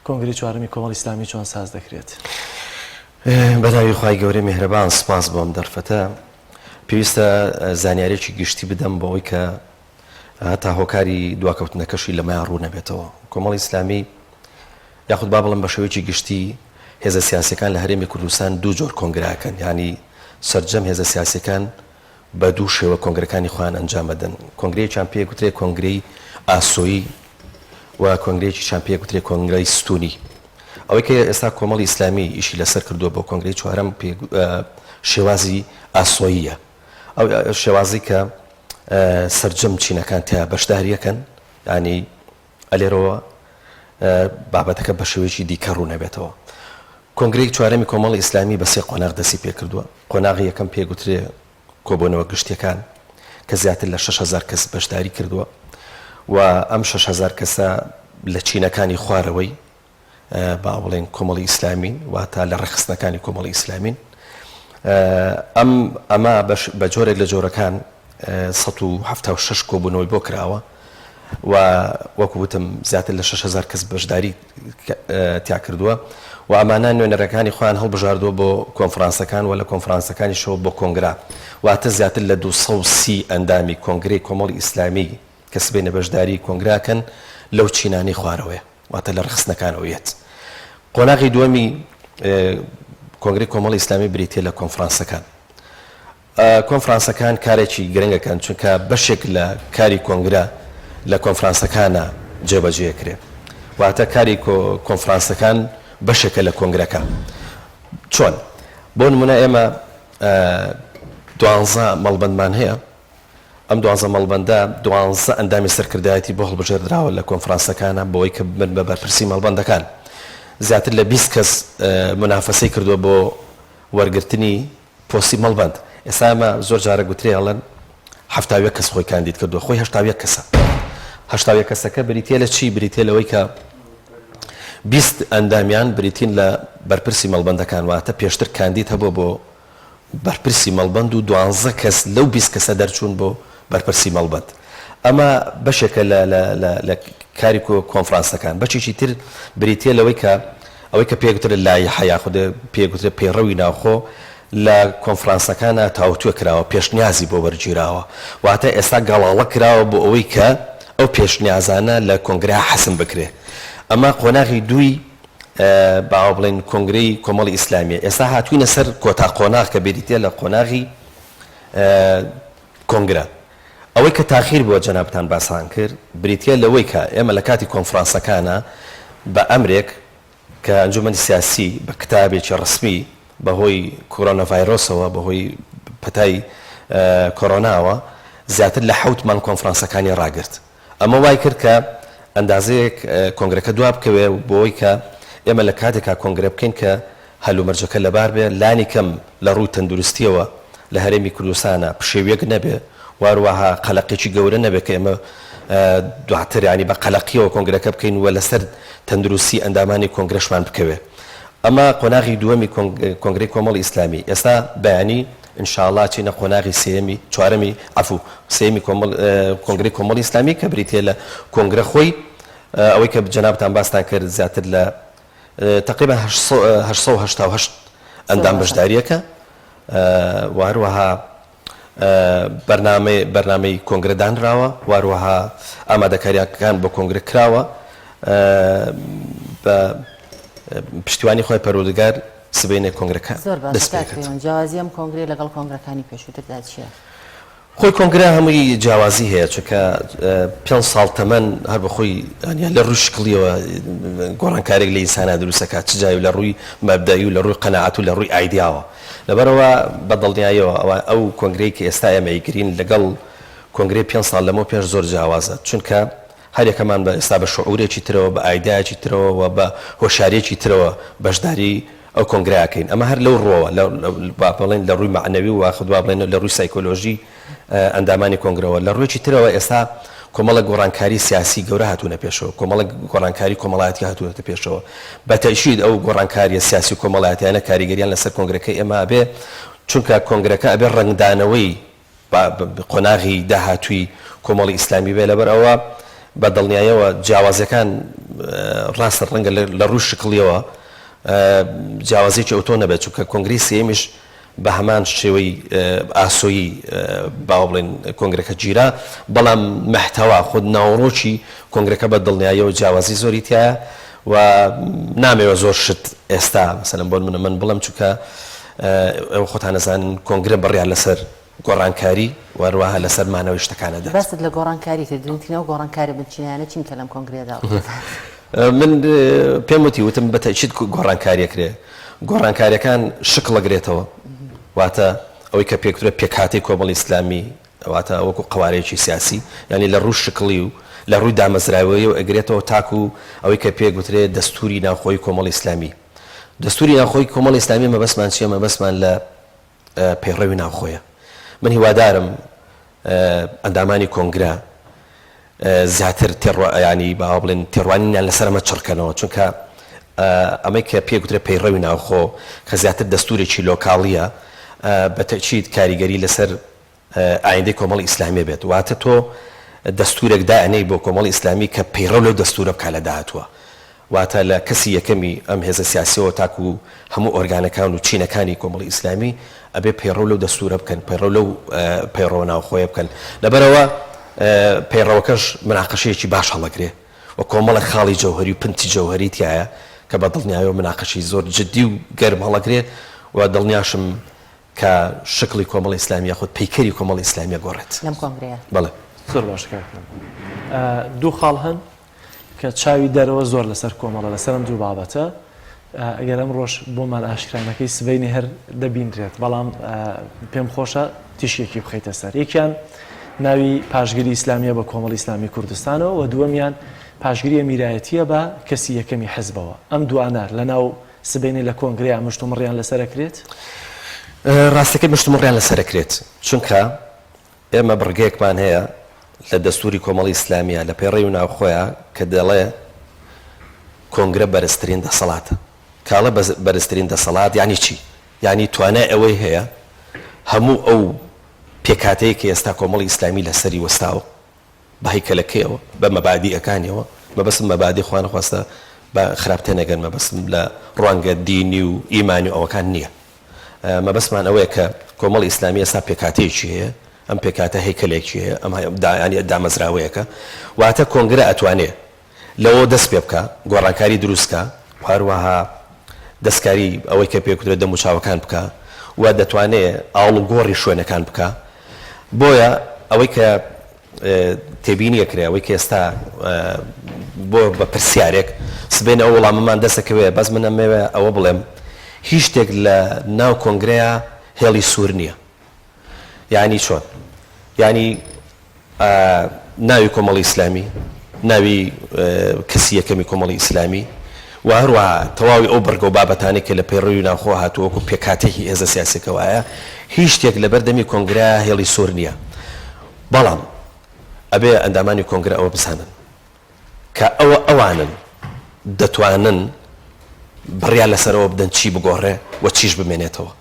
کۆنگرەی چوارەمی کۆمەڵی ئیسلامی چۆن ساز دەکرێت؟ بەناوی خوای گەورەی میهرەبان سپاس بۆ ئەم دەرفەتە. پێویستە زانیاریەکی گشتی بدەم بۆ ئەوەی کە هەتا هۆکاری دواکەوتنەکەشی لەمەیا ڕوون نەبێتەوە. کۆمەڵی ئیسلامی یاخود با بڵێم بە شێوەیەکی گشتی هێزە سیاسیەکان لە هەرێمی کوردستان دوو جۆر کۆنگرە ئەکەن یانی سەرجەم هێزە سیاسیەکان بە دوو شێوە کۆنگرەکانی خۆیان ئەنجام ئەدەن کۆنگرەیەکیان پێ گوترێ کۆنگرەی ئاسۆیی و کۆنگرەیەکیشیان پێ گوترێ کۆنگرەی ستونی ئەوەی کە ئێستا کۆمەڵی ئیسلامی ئیشی لەسەر کردووە بۆ کۆنگرەی چوارەم پێ شێوازی ئاسۆییە ئەو شێوازی کە سەرجەم چینەکان تیا بەشداریەکەن ینی ئەلێرەوە بابەتەکە بە شێوەیەکی دیکە ڕوونەبێتەوە. کۆنگرەی چوارەمی کۆمەڵی ئیسلامی بە سێ قۆناغ دەستی پێکردووە. قۆناغی یەکەم پێ گوترێ کۆبوونەوە گشتیەکان کە زیاتر لە 6000 کەس بەشداری کردووە و ئەم 6000 کەسە لە چینەکانی خوارەوەی با بڵێن کۆمەڵی ئیسلامین واتە لە ڕێکخستنەکانی کۆمەڵی ئیسلامین ئەم ئەمە بە جۆرێک لە جۆرەکان 1970 کۆبوونەوەی بۆ کراوە و وەکو وتم زیاتر لە 6000 کەس بەشداری تیا کردووە و ئەمانە نوێنەرەکانی خۆیان هەڵبژاردووە بۆ کۆنفرانسەکان و لە کۆنفرانسەکانیشەوە بۆ کۆنگرە واتە زیاتر لە 230 ئەندامی کۆنگرەی کۆمەڵی ئیسلامی کە سبەینێ بەشداری کۆنگرە ئەکەن لەو چینانەی خوارەوەیە واتە لە ڕێکخستنەکانەوە یەت. قۆناغی دووەمی کۆنگرەی کۆمەڵی ئیسلامی بریتیە لە کۆنفرانسەکان. کۆنفرانسەکان کارێکی گرنگەکەن چونکە بەشێک لە کاری کۆنگرە لە کۆنفرانسەکانە جێبەجێ کرێ واتە کاری کۆنفرانسەکان بەشێکە لە کۆنگرەکە چۆن بۆ نمونە ئێمە دوانزە مەڵبەندمان هەیە ئەم دوانزە مەڵبەندە دوانزە ئەندامی سەرکردایەتی بۆ هەڵبژێردراوە لە کۆنفرانسەکانە بۆی کە ببن بە بەرپرسی مەڵبەندەکان زیاتر لە 20 کەس منافەسەی کردووە بۆ وەرگرتنی پۆستی مەڵبەند ئێستا ئەمە زۆر جارە گوترێ ئەڵێن 71 کەس خۆی کاندید کردووە خۆی 81 کەسە 81 کەسەکە بریتە لە چی بریتە لەوەی کە 20 ئەندامیان بریتین لە بەرپرسی مەڵبەندەکان واتە پێشتر کاندید هەبووە بۆ بەرپرسی مەڵبەند و دوانزە کەس لەو 20 کەسە دەرچوون بۆ بەرپرسی مەڵبەند. ئەمە بەشێکە لە لە لە لە کاری کۆنفرانسەکان. بەشێکی تر بریتییە لەوەی کە ئەوەی کە پێی گوترێت لایحە یاخود پێی گوترێت پەیڕەوی ناوخۆ لە کۆنفرانسەکانا تاوتوێ کراوە، پێشنیازی بۆ وەرگیراوە. واتە ئێستا گەڵاڵە کراوە بۆ ئەوەی کە ئەو پێشنیازانە لە کۆنگرە حەسم بکرێ. ئەمە قۆناغی دووی با وا بڵێین کۆنگرەی کۆمەڵی ئیسلامییە. ئێستا هاتووینە سەر کۆتا قۆناغ کە بریتییە لە قۆناغی کۆنگرە. ئەوەی کە تاخیر بووە جەنابتان باسان کرد بریتییە لەوەی کە ئێمە لە کاتی کۆنفرانسەکانا بە ئەمرێک کە ئەنجومەنی سیاسی بە کتابێکی ڕەسمی بە هۆی کۆرۆنا ڤایرۆسەوە بە هۆی پەتای کۆرۆناوە زیاتر لە حەوت مانگ کۆنفرانسەکانی ڕاگرت. ئەمە وای کرد کە ئەندازەیەک کۆنگرەکە دوا بکەوێ و بۆوەی کە ئێمە لە کاتێکا کۆنگرە بکەین کە هەلومەرجەکە لەبار بێ، لانی کەم لە ڕووی تەندروستییەوە لە هەرێمی کوردستانا پشێوییەک نەبێ و هەروەها قەلەقیی گەورە نەبێ کە ئێمە دواتر یانی بە قەلەقییەوە کۆنگرەکە بکەین و لەسەر تەندروستی ئەندامانی کۆنگرەشمان بکەوێ. ئەمە قۆناغی دووەمی کۆنگرەی کۆمەڵی ئیسلامی. ئێستا بەیانی ان شاءاللە ئەچینە قۆناغی سێیەمی چوارەمی عەفو سێیەمی کۆمەڵ کۆنگرەی کۆمەڵی ئیسلامی کە بریتیە لە کۆنگرە خۆی ئەوەی کە جەنابتان باستان کرد زیاتر لە تقریبا 888 ئەندام بەشداریەکە و هەروەها بەرنامەی بەرنامەی کۆنگرە دانراوە و هەروەها ئامادەکاریەکان بۆ کۆنگرە کراوە بە پشتیوانی خۆی پەروەردگار سبەینێ کۆنگرەکە زۆر باشە دەست کاک پێکات. پەیوەند جیاوازی ئەم کۆنگرەیە لەگەڵ کۆنگرەکانی پێشووتردا چییە؟ خۆی کۆنگرە هەمووی جیاوازی هەیە چونکە پێنج ساڵ تەمەن هەر بەخۆی یان لە ڕووی شکڵیەوە گۆڕانکاریەک لە ئینسانا دروست ئەکات چ جای لە ڕووی مەبدەئی و لە ڕووی قەناعەت و لە ڕووی ئایدیاوە لەبەرئەوە بە دڵنیاییەوە ئەوە ئەو کۆنگرەی کە ئێستا ئێمە ئەیگرین لەگەڵ کۆنگرەی پێنج ساڵ لەمەو پێش زۆر جیاوازە چونکە هەریەکەمان بە ئێستا بە شعورێکی ترەوە، بە ئایدایەکی ترەوە و بە هۆشیارییەکی ترەوە بەشداری ئەو کۆنگرە ئەکەین. ئەمە هەر لەو ڕووەوە، لە با بڵێین لە ڕووی مەعنەوی و یاخود با بڵێین لە ڕووی سایکۆلۆژی ئەندامانی کۆنگرەوە. لە ڕوویەکی ترەوە ئێستا کۆمەڵێک گۆڕانکاری سیاسی گەورە هاتوونە پێشەوە، کۆمەڵێک گۆڕانکاری کۆمەڵایەتی هاتوونەتە پێشەوە. بە تەئکید ئەو گۆڕانکارییە سیاسی و کۆمەڵایەتیانە کاریگەرییان لەسەر کۆنگرەکەی ئێمە ئەبێ، چونکە کۆنگرەکە ئەبێ ڕەنگدانەوەی قۆناغی داهاتووی کۆمەڵی ئیسلامی بێ لەبەر ئەوە بە دڵنیایەوە جیاوازیەکان ڕاستە ڕەنگە لە ڕووی شکڵیەوە جیاوازیەکی ئەوتۆ نەبێت چونکە کۆنگرەی سێیەمیش بە هەمان شێوەی ئاسۆیی باوە بڵێن کۆنگرەکە گیرا بەڵام محتەوا خود ناوەڕۆکی کۆنگرەکە بە دڵنیاییەوە جیاوازی زۆری تایە و نامەوێ زۆر شت ئێستا مەسەلەن بۆ نمونە من بڵێم چونکە ئێوە خۆتان ئەزانن کۆنگرە بڕیار لەسەر گۆڕانکاری و هەروەها لەسەر مانەوەی شتەکان ئەدات. باست لە گۆڕانکاری کرد، گرنگترین ئەو گۆڕانکاریە بنچینەیانە چین کە لەم کۆنگرەیەدا ڕوودەدات؟ من پێم وتی وتم بە تەئکید گۆڕانکاری ئەکرێ، گۆڕانکاریەکان شکڵ ئەگرێتەوە، واتە ئەوەی کە پێکوترێ پێکهاتەی کۆمەڵی ئیسلامی واتە وەکو قەوارەیەکی سیاسی، یانی لە ڕووی شکڵی و لە ڕووی دامەزراوەییەوە ئەگرێتەوە تاکو ئەوەی کە پێ گوترێ دەستووری ناوخۆیی کۆمەڵی ئیسلامی. دەستووری ناوخۆیی کۆمەڵی ئیسلامی مەبەستمان چییە؟ مەبەستمان لە پەیڕەوی ناوخۆیە. من هیوادارم ئەندامانی کۆنگرە زیاتر تێڕوا یانی با وا بڵێن تێڕوانینیان لەسەر ئەمە چڕ کەنەوە چونکە ئەمەی کە پێ گوترێ پەیڕەوی ناوخۆ کە زیاتر دەستوورێکی لۆکاڵییە بە تەئکید کاریگەری لەسەر ئایندەی کۆمەڵی ئیسلامی بێت واتە تۆ دەستوورێک دائەنێی بۆ کۆمەڵی ئیسلامی کە پەیڕەو لەو دەستوورە بکا لە داهاتووە. واتە لە کەسی یەکەمی ئەم هێزە سیاسیەوە تاکو هەموو ئۆرگانەکان و چینەکانی کۆمەڵی ئیسلامی ئەبێ پەیڕەو لەو دەستورە بکەن، پەیڕەو لەو پەیڕەوە ناوخۆیە بکەن. لەبەرئەوە پەیڕەوەکەش مناقەشەیەکی باش هەڵەگرێ و کۆمەڵێک خاڵی جەوهەری و پنتی جەوهەری تیایە کە بە دڵنیایەوە مناقەشەی زۆر جدی و گەرم هەڵەگرێ و دڵنیاشم کە شکڵی کۆمەڵی ئیسلامی یاخود پەیکەری کۆمەڵی ئیسلامی ئەگۆڕێت. لەم کۆنگرەیە. بەڵێ. زۆر باشە کاک پەیام. دوو خاڵ هەن کە چاوی دەرەوە زۆر لەسەر کۆمەڵە لەسەر ئەم دوو بابەتە ئەگەر ئەمڕۆش بۆمان ئاشکرا نەکەی سبەینێ هەر دەبینرێت بەڵام پێم خۆشە تیشکێکی بخەیتە سەر یەکیان ناوی پاشگری ئیسلامیە بە کۆمەڵی ئیسلامی کوردستانەوە و دووەمیان پاشگری ئەمیرایەتیە بە کەسی یەکەمی حزبەوە ئەم دوانە لەناو سبەینێ لە کۆنگرەیا مشتومڕیان لەسەر ئەکرێت؟ ڕاستەکەی مشتومڕیان لەسەر ئەکرێت چونکە ئێمە بڕگەیەکمان هەیە لە دەستوری کۆمەڵی ئیسلامیە لە پەیڕەوی ناوخۆیا کە دەڵێ کۆنگرە بەرزترین دەسەڵاتە. کە ئەڵێ بەرزترین دەسەڵات یانی چی؟ یانی توانای ئەوەی هەیە هەموو ئەو پێکهاتەیە کە ئێستا کۆمەڵی ئیسلامی لەسەری وەستاوە بە هەیکەلەکەیەوە، بە مەبادیئەکانیەوە، مەبەستم مەبادی خوا نەخواستە بە خراپ تێنەگەن مەبەستم لە ڕوانگە دینی و ئیمانی و ئەوەکان نییە. مەبەستمان ئەوەیە کە کۆمەڵی ئیسلامی ئێستا پێکهاتەیەکی هەیە، ئەم پێکهاتە هەیکەلێکی هەیە، ئەم یانی دامەزراوەیەکە، واتە کۆنگرە ئەتوانێ لەوەوە دەست پێ بکا، گۆڕانکاری دروست کا و هەروەها دەستکاری ئەوەی کە پێ کوترێ دەموچاوەکان بکا و دەتوانێ ئاڵوگۆڕی شوێنەکان بکا. بۆیە ئەوەی کە تێبینی ئەکرێ ئەوەی کە ئێستا بۆ بە پرسیارێک سبەینێ ئەو وەڵامەمان دەست ئەکەوێ بەس من ئەمەوێ ئەوە بڵێم هیچ شتێک لە ناو کۆنگرەیا هێڵی سوور نییە یعنی چۆن یعنی ناوی کۆمەڵی ئیسلامی ناوی کەسی یەکەمی کۆمەڵی ئیسلامی و هەروەها تەواوی ئەو بڕگە و بابەتانەی کە لە پەیڕەوی ناوخۆ هاتووە وەکو پێکهاتەیەکی هێزە سیاسیەکە وایە هیچ شتێک لەبەر دەمی کۆنگرە هێڵی سوور نییە بەڵام ئەبێ ئەندامانی کۆنگرە ئەوە بزانن کە ئەوە ئەوانن دەتوانن بڕیار لەسەرەوە بدەن چی بگۆڕێ و چیش بمێنێتەوە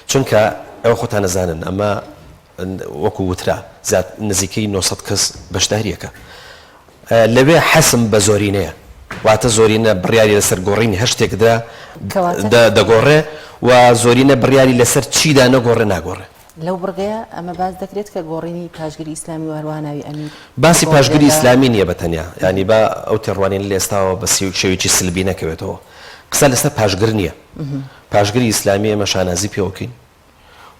چونکە ئەوە خۆتان ئەزانن ئەمە وەکو وترا زیاد نزیکەی 900 کەس بەشداریەکە لەوێ حەسم بە زۆرینەیە واتە زۆرینە بڕیاری لەسەر گۆڕینی هەر شتێک درا دەگۆڕێ و زۆرینە بڕیاری لەسەر چیدا نەگۆڕێ ناگۆڕێ. لەو بڕگەیە ئەمە باس دەکرێت کە گۆڕینی پاشگری ئیسلامی و هەروەها ناوی ئەمیر باسی پاشگری ئیسلامی نییە بە تەنیا، یانی با ئەو تێڕوانینە لە ئێستاوە بە شێوەیەکی سلبی نەکەوێتەوە. قسە لەسەر پاشگر نییە. پاشگری ئیسلامی ئێمە شانازی پێوەکەین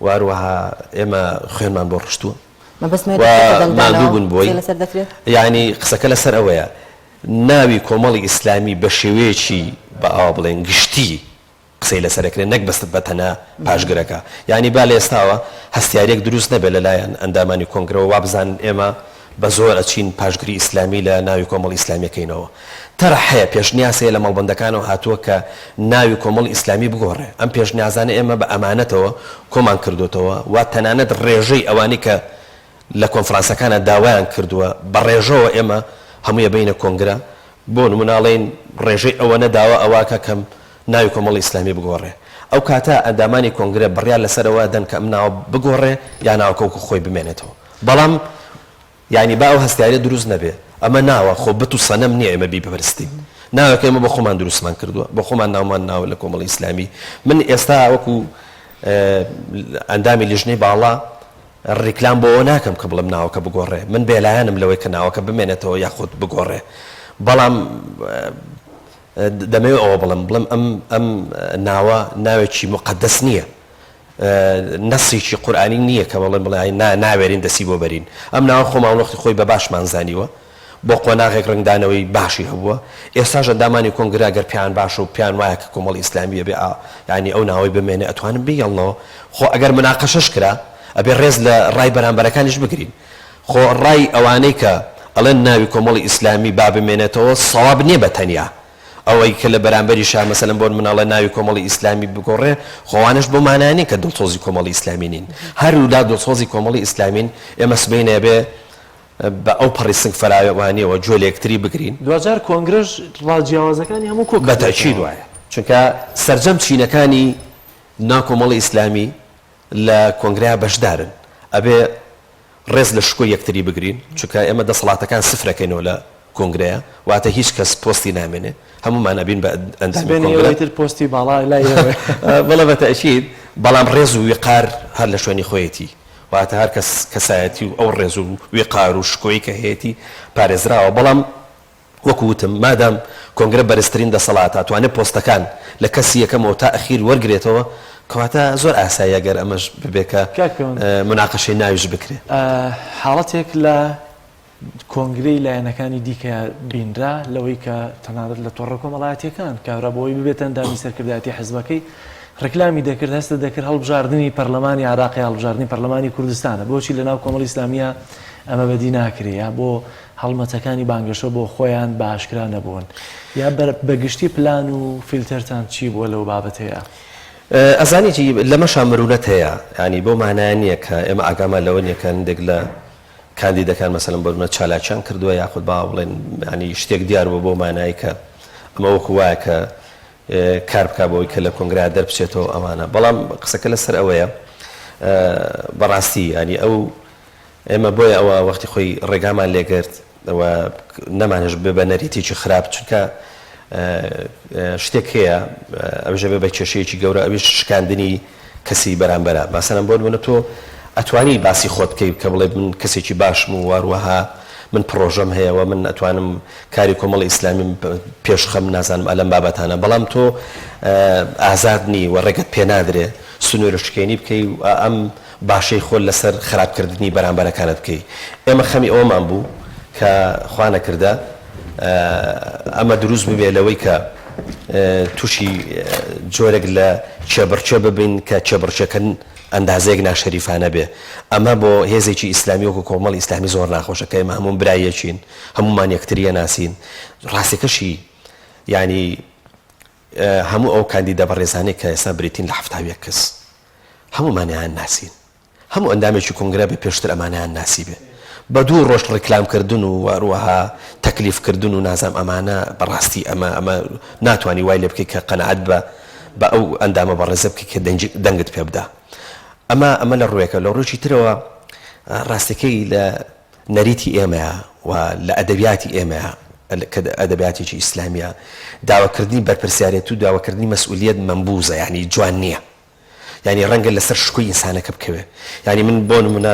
و هەروەها ئێمە خوێنمان بۆ ڕشتووە و ماندوو بوون بۆی. یانی قسەکە لەسەر ئەوەیە ناوی کۆمەڵی ئیسلامی بە شێوەیەکی بە ئاوا بڵێن گشتی قسەی لەسەر ئەکرێت نەک بەس بە تەنها پاشگرەکە یانی با لە ئێستاوە هەستیاریەک دروست نەبێت لە لایەن ئەندامانی کۆنگرەوە وابزانن ئێمە بە زۆر ئەچین پاشگری ئیسلامی لە ناوی کۆمەڵی ئیسلامی ئەکەینەوە تەرح هەیە پێشنیاز هەیە لە مەڵبەندەکانەوە هاتووە کە ناوی کۆمەڵی ئیسلامی بگۆڕێ ئەم پێشنیازانە ئێمە بە ئەمانەتەوە کۆمان کردۆتەوە و تەنانەت ڕێژەی ئەوانەی کە لە کۆنفرانسەکانا داوایان کردووە بە ڕێژەوە ئێمە هەمووی ئەبەینە کۆنگرە بۆ نموونە ئەڵێین ڕێژەی ئەوەنە داوا ئەوە کە ناوی کۆمەڵی ئیسلامی بگۆڕێ ئەو کاتە ئەندامانی کۆنگرە بڕیار لەسەر ئەوە ئەدەن کە ئەم ناوە بگۆڕێ یا ناوەکە وەکو خۆی بمێنێتەوە بەڵام یانی با ئەو هەستیاریە دروست نەبێ ئەمە ناوە خۆ بت و سەنەم نیە ئێمە بیپەرستین ناوێکە ئێمە بۆ خۆمان دروستمان کردووە بۆ خۆمان ناومان ناوە لە کۆمەڵی ئیسلامی من ئێستا وەکو ئەندامی لیژنەی باڵا ڕیکلام بۆ ئەوە ناکەم کە بڵێم ناوەکە بگۆڕێ، من بێلایەنم لەوەی کە ناوەکە بمێنێتەوە یاخود بگۆڕێ، بەڵام دەمەوێ ئەوە بڵێم، بڵێم ئەم ئەم ناوە ناوێکی موقەدەس نییە، نەسێکی قورئانی نییە کە بڵێم بڵێ نا ناوێرین دەستی بۆ بەرین، ئەم ناوە خۆمان وەختی خۆی بە باشمان زانیوە، بۆ قۆناغێک ڕەنگدانەوەی باشی هەبووە، ئێستاش ئەندامانی کۆنگرە گەر پێیان باشە و پێیان وایە کە کۆمەڵی ئیسلامی ئەبێ ئا یانی ئەو ناوەی بمێنێ ئەتوانن بیهێڵنەوە، خۆ ئەگەر موناقەشەش کرا ئەبێ ڕێز لە ڕای بەرامبەرەکانیش بگرین، خۆ ڕای ئەوانەی کە ئەڵێن ناوی کۆمەڵی ئیسلامی با بمێنێتەوە سەواب نیە بە تەنیا ئەوەی کە لە بەرامبەریشا مەسەلەن بۆ نمونە ئەڵێ ناوی کۆمەڵی ئیسلامی بگۆڕێ خۆ ئەوانەش بەو مانایە نین کە دڵسۆزی کۆمەڵی ئیسلامی نین هەرولا دڵسۆزی کۆمەڵی ئیسلامین ئێمە سبەینێ ئەبێ بە ئەو پەڕی سنگ فراوانیەوە گوێ لە یەکتری بگرین. دواجار کۆنگرەش ڕا جیاوازەکانی هەموو کۆ بە تەئکید کردۆتەوە. وایە چونکە سەرجەم چینەکانی نا کۆمەڵی ئیسلامی لە کۆنگرەیا بەشدارن ئەبێ ڕێز لە شکۆی یەکتری بگرین چونکە ئێمە دەسەڵاتەکان سفرەکەینەوە لە. کۆنگرەیە، واتە هیچ کەس پۆستی نامێنێ، هەموومان ئەبین بە ئەندامی سبەینێ کۆنگرە. ئێوەی تر پۆستی باڵا لای ئێوەیە. بەڵێ بە تەئکید، بەڵام ڕێز و ویقار هەر لە شوێنی خۆیەتی، واتە هەر کەس کەسایەتی و ئەو ڕێز و ویقار و شکۆی کە هەیەتی پارێزراوە، بەڵام وەکو وتم مادام کۆنگرە بەرزترین دەسەڵاتە ئەتوانێ پۆستەکان لە کەسی یەکەمەوە تا ئەخیر وەرگرێتەوە، کەواتە زۆر ئاساییە گەر ئەمەش ببێ کە کاک پێوەند. موناقەشەی ناویش بکرێ. حاڵەتێک لە کۆنگرەی لایەنەکانی دیکە بینرا لەوەی کە تەنانەت لە تۆڕە کۆمەڵایەتییەکان کابرا بۆ ئەوەی ببێتە ئەندامی سەرکردایەتی حزبەکەی ڕیکلامی دەکرد هەستت دەکرد هەڵبژاردنی پەرلەمانی عێراق یا هەڵبژاردنی پەرلەمانی کوردستانە بۆچی لەناو کۆمەڵی ئیسلامییە ئەمە بەدی ناکرێ یا بۆ هەڵمەتەکانی بانگەشە بۆ خۆیان بە ئاشکرا نەبوون یا بە گشتی پلان و فیلتەرتان چی بووە لەو بابەتەیا؟ ئەزانی چی لەمەشا مرونەت هەیە یانی بەو مانایە نییە کە ئێمە ئاگامان لەوە نییە کە هەندێک لە کاندیدەکان مەسەلەن بۆ نمونە چالاکیان کردووە یاخود با بڵێن یانی شتێک دیار بووە بەو مانای کە ئەمە وەکو وایە کە کار بکا بۆی کە لە کۆنگرە دەربچێتەوە ئەمانە بەڵام قسەکە لەسەر ئەوەیە بەڕاستی ینی ئەو ئێمە بۆیە ئەوە وەختی خۆی ڕێگامان لێگرت و نەمانهێشت ببێ بە نەریتێکی خراپ، چونکە شتێک هەیە ئەویش ئەبێ بە کێشەیەکی گەورە ئەویش شکاندنی کەسی بەرامبەرە. مەسەلەن بۆ نموونە تۆ ئەتوانی باسی خۆت بکەی کە بڵێ من کەسێکی باشم و هەروەها من پڕۆژەم هەیە و من ئەتوانم کاری کۆمەڵی ئیسلامیم پێشخەم نازانم ئەلەم بابەتانە بەڵام تۆ ئازاد نی و ڕێگەت پێ نادرێ سنوورشکێنی بکەی و ئەم باشەی خۆت لەسەر خراپکردنی بەرامبەرەکانت بکەی. ئێمە خەمی ئەوەمان بوو کە خوا نەکردە ئەمە دروست ببێ لەوەی کە تووشی جۆرێک لە کێبڕکێ ببین کە کێبڕکێکە ئەندازەیەک ناشەریفانە بێ. ئەمە بۆ هێزێکی ئیسلامی وەکو کۆمەڵی ئیسلامی زۆر ناخۆشە کە ئێمە هەمووم برای یەکین، هەموومان یەکتری ئەناسین. ڕاستیەکەشی یانی هەموو ئەو کاندیدە بەڕێزانەی کە ئێستا بریتین لە 71 کەس هەموومانیان ناسین هەموو ئەندامێکی کۆنگرە بێ پێشتر ئەمانیان ناسیبێ بە دوو ڕۆژ ڕیکلام کردن و هەروەها تەکلیف کردن و نازام ئەمانە بەڕاستی ئەمە ئەمە ناتوانانی وای لێ بکەی کە قەناعەت بە بە ئەو ئەندامە بەڕێزە بکەی کە دەنگت پێ بدا ئەمە ئەمە لە ڕووێکە لە ڕوویی ترەوە ڕاستەکەی لە نەریتی ئێمەیە و لە ئەدەبیاتی ئێمەیە کە ئەدەبیاتێکی ئیسلامییە، داواکردنی بەرپرسیارێت و داواکردنی مەسئولیەت مەنبوزە یانی جوان نییە. یانی ڕەنگە لەسەر شکۆی ئینسانەکە بکەوێ. یانی من بۆ نمونە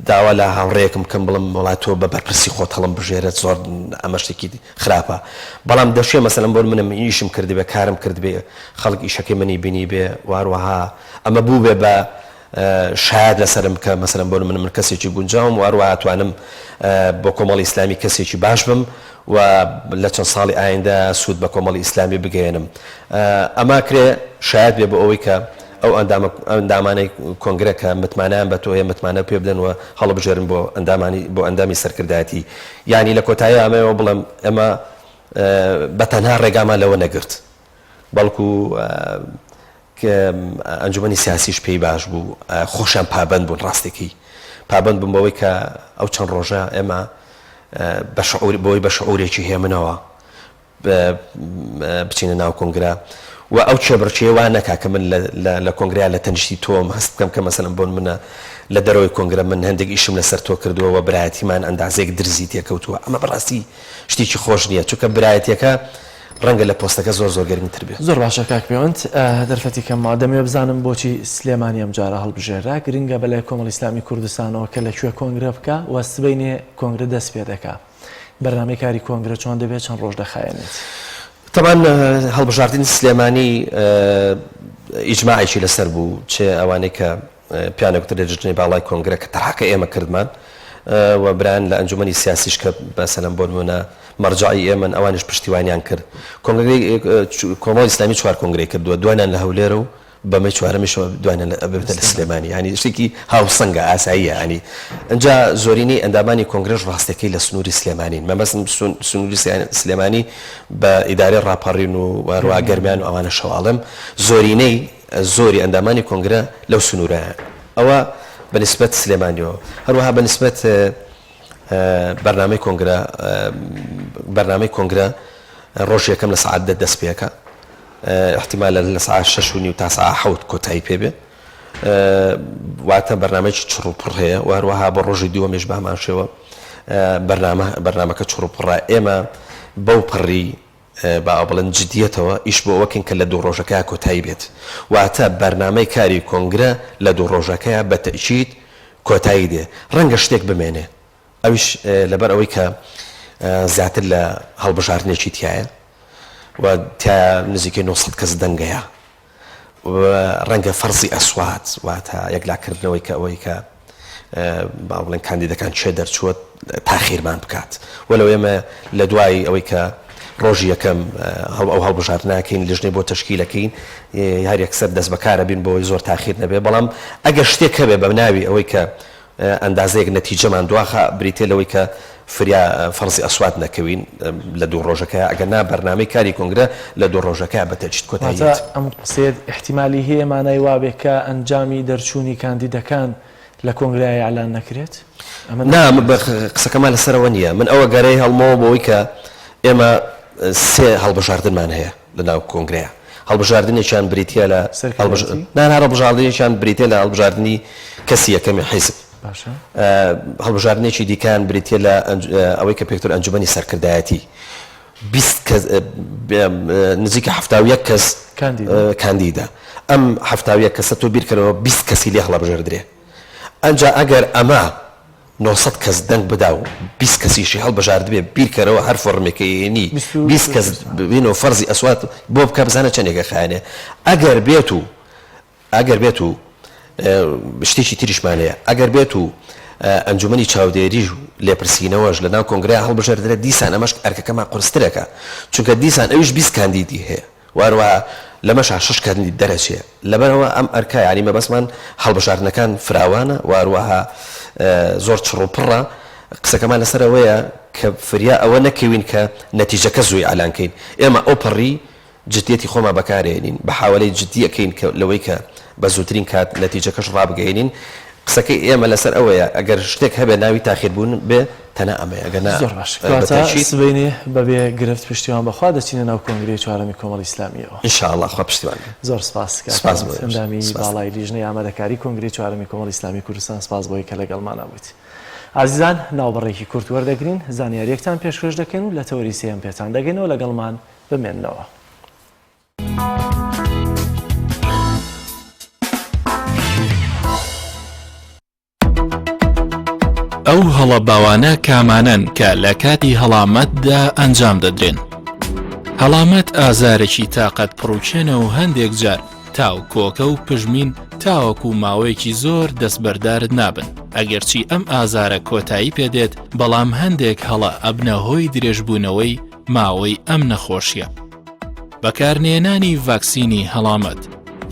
داوا لە هاوڕێیەکم بکەم بڵێم وەڵا تۆ بە بەرپرسی خۆت هەڵم بژێرە زۆر ئەمە شتێکی خراپە. بەڵام دەشێ مەسەلەن بۆ نمونە من ئیشم کردبێ کارم کردبێ خەڵک ئیشەکەی منی بینیبێ و هەروەها ئەمە بووبێ بە شایەد لەسەرم کە مەسەلەن بۆ نمونە من کەسێکی گونجاوم و هەروەها ئەتوانم بۆ کۆمەڵی ئیسلامی کەسێکی باش بم و لە چەند ساڵی ئایندە سوود بە کۆمەڵی ئیسلامی بگەیەنم. ئەمە کرێ شایەد بێ بۆ ئەوەی کە ئەو ئەندامە ئەندامانەی کۆنگرە کە متمانەیان بە تۆ هەیە متمانە پێ بدەن و هەڵبژێرن بۆ ئەندامانی بۆ ئەندامی سەرکردایەتی. یانی لە کۆتایی ئەمەوە بڵێم ئێمە بە تەنها ڕێگامان لەوە نەگرت بەڵکو ئەنجومەنی سیاسیش پێی باش بوو، خۆشیان پابەند بوون، ڕاستەکەی پابەند بوون بەوەی کە ئەو چەند ڕۆژە ئێمە بە شعور بۆی بە شعورێکی هێمنەوە بچینە ناو کۆنگرە و ئەو کێبڕکێ وا نەکا کە من لە کۆنگریا لە تەنیشتی تۆم هەست بکەم کە مەسەلەن بۆن منە لە دەرەوەی کۆنگرە من هەندێک ئیشم لەسەر تۆ کردووە و برایەتیمان ئەندازەیەک درزی تێکەوتووە ئەمە بەڕاستی شتێکی خۆش نییە چونکە برایەتیەکە ڕەنگە لە پۆستەکە زۆر زۆر گرنگتر بێ. زۆر باشە کاک پێوەند دەرفەتی کەم ماوە دەمەوێ بزانم بۆچی سلێمانی ئەم جارە هەڵبژێررا گرنگە بەلای کۆمەڵی ئیسلامی کوردستانەوە کە لە کوێ کۆنگرە بکا و سبەینێ کۆنگرە دەست پێ دەکا بەرنامەی کاری کۆنگرە چۆن دەبێت چەند ڕۆژ دەخایەنێت؟ تەبعەن هەڵبژاردنی سلێمانی ئیجماعێکی لەسەر بوو چ ئەوانەی کە پێیان دەگوترێت لجنەی باڵای کۆنگرە کە تەرحەکە ئێمە کردمان و برایان لە ئەنجومەنی سیاسیش کە مەسەلەن بۆ نمونە مەرجەعی ئێمەن ئەوانیش پشتیوانیان کرد. کۆنگرەی کۆمەڵی ئیسلامی چوار کۆنگرەی کردووە دوانیان لە هەولێرە و بەمەی چوارەمیشەوە دوانیان لە ببێتە لە سلێمانی یانی شتێکی هاوسەنگە ئاساییە یانی ئینجا زۆرینەی ئەندامانی کۆنگرەش ڕاستەکەی لە سنووری سلێمانین مەبەستم سنووری سلێمانی بە ئیدارەی ڕاپەڕین و هەروەها گەرمیان و ئەوانەشەوە ئەڵێم زۆرینەی زۆری ئەندامانی کۆنگرە لەو سنوورەیان. ئەوە بە نیسبەت سلێمانیەوە. هەروەها بە نیسبەت بەرنامەی کۆنگرە، بەرنامەی کۆنگرە ڕۆژی یەکەم لە سەعات دە دەست پێکا. ئیحتیمالە لە سەعات شەش و نیو تا سەعات حەوت کۆتایی پێ بێ. واتە بەرنامەیەکی چڕ و پڕ هەیە و هەروەها بۆ ڕۆژی دووەمیش بە هەمان شێوە. بەرنامە بەرنامەکە چڕ و پڕە ئێمە بەو پەڕی با ئەوە بڵێن جدیەتەوە ئیش بۆ ئەوە کەین کە لە دوو ڕۆژەکەیا کۆتایی بێت واتە بەرنامەی کاری کۆنگرە لە دوو ڕۆژەکەیا بە تەئکید کۆتایی دێ ڕەنگە شتێک بمێنێ ئەویش لەبەر ئەوەی کە زیاتر لە هەڵبژاردنێکی تیایە و تیایا نزیکەی 900 کەس دەنگەیە و ڕەنگە فەرزی ئەسوات واتە یەکلاکردنەوەی کە ئەوەی کە با بڵێن کاندیدەکان چێ دەرچووە تاخیرمان بکات وەلو ئێمە لە دوای ئەوەی کە ڕۆژی یەکەم ئەو هەڵبژاردناکەین لژنەی بۆ تەشکیلەکەین هەر یەکسەر دەست بەکارە بین بۆی زۆر تاخیر نەبێ بەڵام ئەگەر شتێک هەبێ بە ناوی ئەوەی کە ئەندازەیەک نەتیجەمان دواخا بریتیە لەوەی کە فریا فەرزی ئەسوات نەکەوین لە دوو ڕۆژەکەیا ئەگەر نا بەرنامەی کاری کۆنگرە لە دوو ڕۆژەکەیا بە تەئکید کۆتایی واتە یەت. ئەم قسەیەت ئیحتیمالی هەیە مانای وابێ کە ئەنجامی دەرچوونی کاندیدەکان لە کۆنگرەیا ئیعلان نەکرێت؟ ئەمە نا ناکرێت. قسەکەمان لەسەر ئەوە نییە. من ئەوە گەرەی هەڵمەوە بۆ ئەوەی کە ئێمە سێ هەڵبژاردنمان هەیە لە ناو کۆنگرەیا. هەڵبژاردنێکیان بریتییە لە سەرکردایەتی؟ نا نا هەڵبژاردنێکیان بریتییە لە هەڵبژاردنی کەسی یەکەمی حیزب. باشە. هەڵبژاردنێکی دیکەیان بریتییە لە ئەوەی کە پێکتر ئەنجومەنی سەرکردایەتی 20 کەس نزیکە 71 کەس کاندیدە ئەم 71 کەسە تۆ بیرکەرەوە 20 کەسی لێ هەڵەبژێردرێ ئەنجا ئەگەر ئەمە 900 کەس دەنگ بدا و 20 کەسیشی هەڵبژاردبێ بیرکەرەوە هەر فۆڕمێکەیەنی 20 کەس بینەوە فەرزی ئەسوات بۆ بکە بزانە چەندێکە خایەنێ ئەگەر بێت و ئەگەر بێت و شتێکی تریشمان هەیە، ئەگەر بێت و ئەنجومەنی چاودێری و لێپرسینەوەش لە ناو کۆنگرەیا هەڵبژێردرێت، دیسان ئەمەش ئەرکەکەمان قورسترەکا، چونکە دیسان ئەویش 20 کاندیدی هەیە و هەروەها لەمەشا شەش کاندید دەرەچێ، لەبەرئەوە ئەم ئەرکە یانی مەبەستمان هەڵبژاردنەکان فراوانە و هەروەها زۆر چڕ و پڕە، قسەکەمان لەسەر ئەوەیە کە فریا ئەوە نەکەوین کە نەتیجەکە زوو ئیعلان کەین، ئێمە ئەوپەڕی جدیەتی خۆمان بەکارێنین، بەحاوەلەی جدی ئەکەین کە لەوەی کە بە زووترین کات نەتیجەکەش ڕابگەیەنین، قسەکەی ئێمە لەسەر ئەوەیە ئەگەر شتێک هەبێ ناوی تاخیر بوون بێ تەنها ئەمەیە ئەگەر نا زۆر باش بە کەواتە تەئکید. سبەینێ بەبێ گرفت پشتیوان بەخوا دەچینە ناو کۆنگرەی چوارەمی کۆمەڵی ئیسلامییەوە. ان شاء اللە خوا پشتیوان بێ. زۆر سپاس کاک سپاس هەڵمەت بۆ ئێوەش. ئەندامی سپاس. باڵای لیژنەی ئامادەکاری کۆنگرەی چوارەمی کۆمەڵی ئیسلامی کوردستان سپاس بۆی کە لەگەڵمانا بوویت. ئازیزان ناوبڕێکی کورت وەردەگرین زانیارییەکتان پێشکەش دەکەین و لە تەوەری سێیەم پێتان دەگەینەوە لەگەڵمان بمێننەوە. ئەو هەڵە باوانە کامانەن کە لە کاتی هەڵامەتدا ئەنجام دەدرێن؟ هەڵامەت ئازارێکی تاقەت پڕوکێنە و هەندێک جار تا و کۆکە و پژمین تاوەکو ماوەیەکی زۆر دەستبەردارت نابن ئەگەرچی ئەم ئازارە کۆتایی پێدێت بەڵام هەندێک هەڵە ئەبنە هۆی درێژبوونەوەی ماوەی ئەم نەخۆشیە. بەکارنێنانی ڤاکسینی هەڵامەت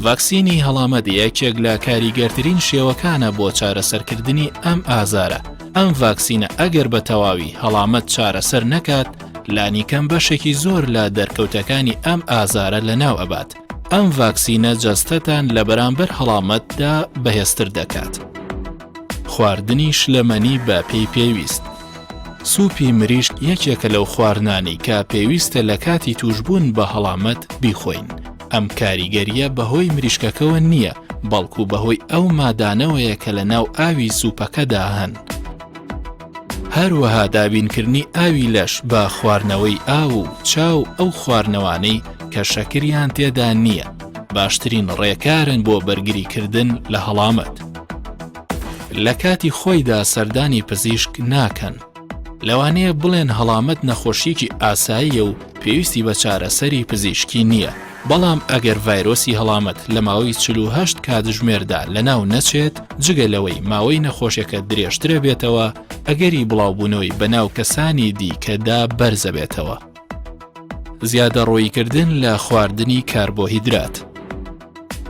ڤاکسینی هەڵامەت یەکێک لە کاریگەرترین شێوەکانە بۆ چارەسەرکردنی ئەم ئازارە ئەم ڤاکسینە ئەگەر بە تەواوی هەڵامەت چارەسەر نەکات لانیکەم بەشێکی زۆر لە دەرکەوتەکانی ئەم ئازارە لەناو ئەبات ئەم ڤاکسینە جەستەتان لە بەرامبەر هەڵامەتدا بەهێزتر دەکات. خواردنی شلەمەنی بە پێی پێویست. سوپی مریشک یەکێکە لەو خواردنانەی کە پێویستە لە کاتی تووشبوون بە هەڵامەت بیخۆین. ئەم کاریگەرییە بەهۆی مریشکەکەوە نییە، بەڵکو بەهۆی ئەو مادانەوەیە کە لەناو ئاوی سوپەکەدا هەن. هەروەها دابینکردنی ئاوی لەش بە خواردنەوەی ئاو و چا و ئەو خواردنەوانەی کە شەکریان تێدا نییە باشترین ڕێکارن بۆ بەرگریکردن لە هەڵامەت. لە کاتی خۆیدا سەردانی پزیشک ناکەن. لەوانەیە بڵێن هەڵامەت نەخۆشییەکی ئاساییە و پێویستی بە چارەسەری پزیشکی نییە، بەڵام ئەگەر ڤایرۆسی هەڵامەت لە ماوەی 48 کاتژمێردا لەناو نەچێت، جگە لەوەی ماوەی نەخۆشیەکە درێژترەبێتەوە، ئەگەری بڵاوبوونەوەی بەناو کەسانی دیکەدا بەرزەبێتەوە. زیادەڕۆییکردن لە خواردنی کاربۆهیدرات.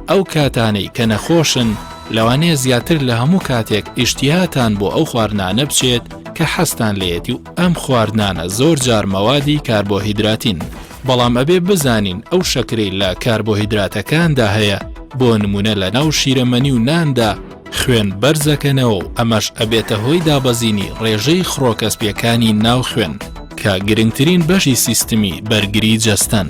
ئەو کاتانەی کە نەخۆشن لەوانەیە زیاتر لە هەموو کاتێک ئیشتیاتان بۆ ئەو خواردنانە بچێت کە حەزتان لێیەتی و ئەم خواردنانە زۆر جار مەوادی کاربۆهیدراتین بەڵام ئەبێ بزانین ئەو شەکرەی لە کاربۆهیدراتەکاندا هەیە بۆ نمونە لە ناو شیرەمەنی و ناندا خوێن بەرزەکەنەوە و ئەمەش ئەبێتە هۆی دابەزینی ڕێژەی خڕۆکە سپیەکانی ناو خوێن کە گرنگترین بەشی سیستمی بەرگری جەستەن.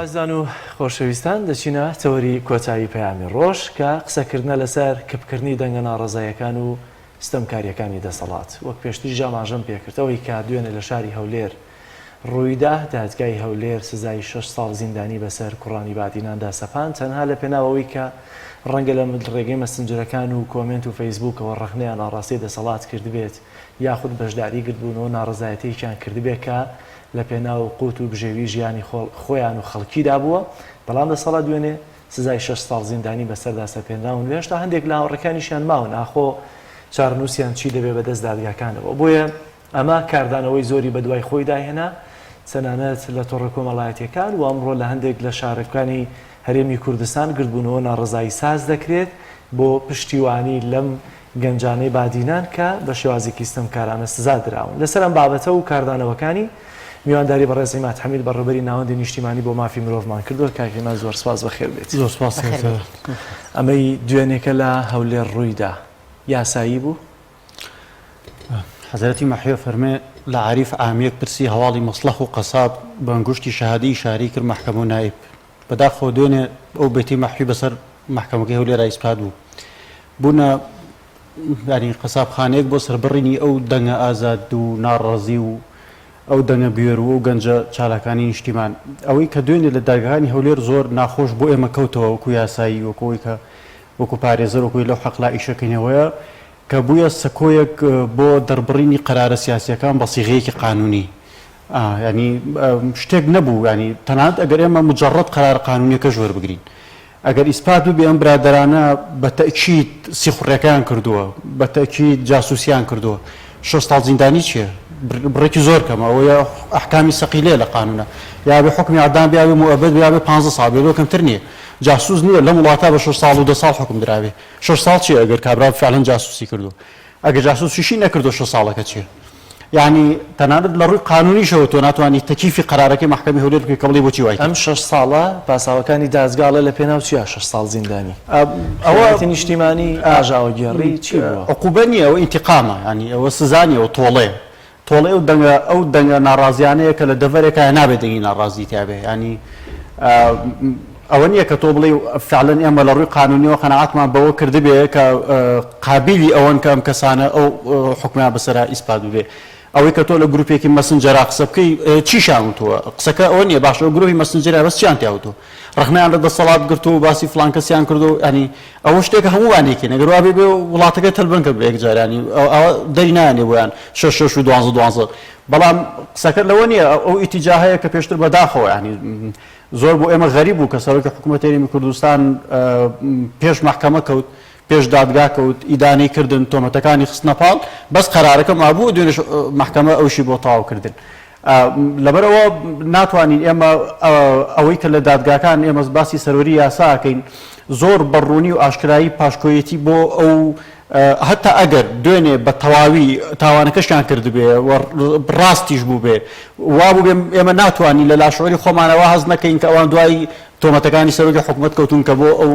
ئازیزان و خۆشەویستان دەچینە تەوەری کۆتایی پەیامی ڕۆژ کە قسەکردنە لەسەر کپکردنی دەنگە ناڕەزاییەکان و ستەمکارییەکانی دەسەڵات. وەک پێشتریش ئاماژەم پێکرد ئەوەی کە دوێنێ لە شاری هەولێر ڕوویدا، دادگای هەولێر سزای شەش ساڵ زیندانی بەسەر کوڕانی بادیناندا سەپاند تەنها لە پێناو ئەوەی کە ڕەنگە لە ڕێگەی مەسنجەرەکان و کۆمێنت و فەیسبووکەوە ڕەخنەیان ئاڕاستەی دەسەڵات کردبێت یاخود بەشداری گردبوونەوە ناڕەزایەتییەکیان کردبێت کە لە پێناو قوت و بژێوی ژیانی خۆیان و خەڵکیدا بووە، بەڵام دەسەڵات دوێنێ سزای شەش ساڵ زیندانی بەسەردا سەپێنراون و هێشتا هەندێک لە هاوڕێکانیشیان ماون، ئاخۆ چارەنووسیان چی دەبێت بەدەست دادگاکانەوە؟ بۆیە ئەمە کاردانەوەی زۆری بەدوای خۆیدا هێنا، تەنانەت لە تۆڕە کۆمەڵایەتییەکان و ئەمڕۆ لە هەندێک لە شارەکانی هەرێمی کوردستان گردبوونەوە ناڕەزایی ساز دەکرێت بۆ پشتیوانی لەم گەنجانەی بادینان کە بە شێوازێکی ستەمکارانە سزا دراون. لەسەر ئەم بابەتە و کاردانەوەکانی، میوانداری بەڕێز عیماد حەمید بەڕێوەبەری ناوەندی نیشتیمانی بۆ مافی مرۆڤمان کردووە. کاک عیماد زۆر سپاس بەخێر بێیت. زۆر سپاس بەخێر بێیت. ئەمەی دوێنێکە لە هەولێر ڕوویدا یاسایی بوو؟ حەزرەتی مەحوی فەرمێ لە عاریف عامیەک پرسی هەواڵی مەسڵەخ و قەساب بە ئەنگوشتی شەهادی ئیشارەی کرد مەحکەمە و نائیب. بەداخەوە دوێنێ ئەو بەیتەی مەحوی بەسەر مەحکەمەکەی هەولێرا ئیسپات بوو. بوونە یانی قەسابخانەیەک بۆ سەربڕینی ئەو دەنگە ئازاد و ناڕازی و ئەو دەنگە بوێر و ئەو گەنجە چالاکانی نیشتیمان. ئەوەی کە دوێنێ لە دادگاکانی هەولێر زۆر ناخۆش بۆ ئێمە کەوتەوە وەکو یاسایی وەکو ئەوەی کە وەکو پارێزەر وەکو لەو حەقلا ئیشەکەینەوەیە کە بوویە سەکۆیەک بۆ دەربڕینی قەرارە سیاسیەکان بە سیغەیەکی قانونی یانی شتێک نەبوو یانی تەنانەت ئەگەر ئێمە مجەڕەد قەرارە قانونیەکەش وەربگرین ئەگەر ئیسپات ببێ ئەم برادەرانە بە تەئکید سیخوڕیەکەیان کردووە بە تەئکید جاسوسیان کردووە شەش ساڵ زیندانی چیە بڕێکی زۆر کەمە ئەوە ئەحکامی سەقیلەیە لە قانونە یا بێ حوکمی ئیعدام بێ یا بێ موئەبەد بێ یا بێ پانزە ساڵ بێ لۆ کەمتر نییە جاسوس نییە لەم وڵاتە بە شەش ساڵ و دە ساڵ حوکم دراوێ شەش ساڵ چیە ئەگەر کابرا فعلەن جاسوسی کردووە ئەگەر جاسوسیشی نەکردووە شەش ساڵەکە چیە یانی تەنانەت لە ڕووی قانونیشەوە تۆ ناتوانی تەکیفی قەرارەکەی مەحکەمەی هەولێر بکەی کە بڵێی بۆچی وای ئەم کرد. شەش ساڵە پاساوەکانی دادگا ئەڵێ لە پێناو چیا شەش ساڵ زیندانی؟ ئەوە خیانەتی نیشتیمانی، ئاژاوەگێڕی، چی بووە؟ عقوبە نییە ئەوە ئینتیقامە یانی ئەوە سزا نییە ئەوە تۆڵەیە تۆڵەی ئەو دەنگە ئەو دەنگە ناڕازیانەیە کە لە دەڤەرێکایە نابێت دەنگی ناڕازی تیا بێ یانی ئەوە نییە کە تۆ بڵێی فعلەن ئێمە لە ڕووی قانونیەوە قەناعەتمان بەوە کردبێ کە قابیلی ئەوەن کە ئەم کەسانە ئەو حوکمیان بەسەرا ئیسپات ببێ ئەوەی کە تۆ لە گروپێکی مەسنجەرا قسە بکەی چیشیان وتووە قسەکە ئەوە نییە باشە ئەو گروپی مەسنجەرا بەس چیان تیا وتووە ڕەخنەیان لە دەسەڵات گرتووە و باسی فڵان کەسیان کردووە یانی ئەوە شتێکە هەموومان یەکین ئەگەر وابێ بێ وڵاتەکە تەلبەنکە بێ یەکجار یانی ئەوە دەری نایەنێ بۆیان شەش شەش و دوانزە دوانزە بەڵام قسەکە لەوە نییە ئەو ئیتیجاهەیە کە پێشتر بەداخەوە یانی زۆر بۆ ئێمە غەریب بوو کە سەرۆکی حکوومەتی هەرێمی کوردستان پێش مەحکەمە کەوت پێش دادگا کەوت ئیدانەی کردن تۆمەتەکانی خستنە پاڵ بەس قەرارەکە مابوو دوێنێش مەحکەمە ئەوشی بۆ تەواو کردن لەبەرئەوە ناتوانین ئێمە ئەوەی کە لە دادگاکان ئێمە باسی سەروەری یاسا ئەکەین زۆر بە ڕوونی و ئاشکرایی پاشکۆیەتی بۆ ئەو هەتا ئەگەر دوێنێ بە تەواوی تاوانەکەشیان کردبێ و ڕاستیش بووبێ وا بووبێ ئێمە ناتوانین لە لاشعوری خۆمانەوە هەست نەکەین کە ئەوان دوای تۆمەتەکانی سەرۆکی حکومەت کەوتون کە بۆ ئەو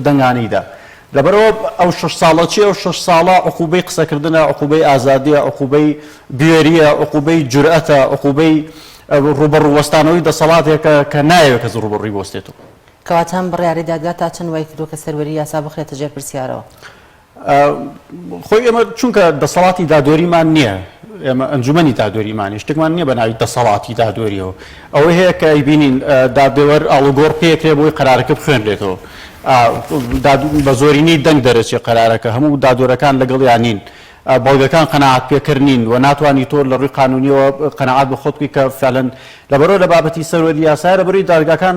دەنگانەی دا. لەبەرئەوە ئەو شەش ساڵە چیە؟ ئەو شەش ساڵە عقوبەی قسەکردنە، عقوبەی ئازادیە، عقوبەی بوێریە، عقوبەی جورئەتە، عقوبەی ڕووبەڕوو وەستانەوەی دەسەڵاتێکە کە نایەوێ کەس ڕووبەڕووی بوەستێتەوە. کەواتە ئەم بڕیارەی دادگا تا چەند وای کردووە کە سەروەری یاسا بخرێتە ژێر پرسیارەوە؟ خۆی ئێمە چونکە دەسەڵاتی دادوەریمان نییە ئێمە ئەنجومەنی دادوەریمان نیە شتێکمان نییە بە ناوی دەسەڵاتی دادوەریەوە ئەوەی هەیە کە ئەیبینین دادوەر ئاڵوگۆڕ پێکرێ بۆی قەرارەکە بخوێنرێتەوە بە زۆرینەی دەنگ دەرەچێ قەرارەکە هەموو دادوەرەکان لەگەڵیان نین بەڵگەکان قەناعەت پێکەر نین و ناتوانی تۆ لە ڕووی قانونیەوە قەناعەت بە خۆت بکەی کە فعلەن لەبەرئەوە لە بابەتی سەروەری یاسایە لەبەرئەوەی دادگاکان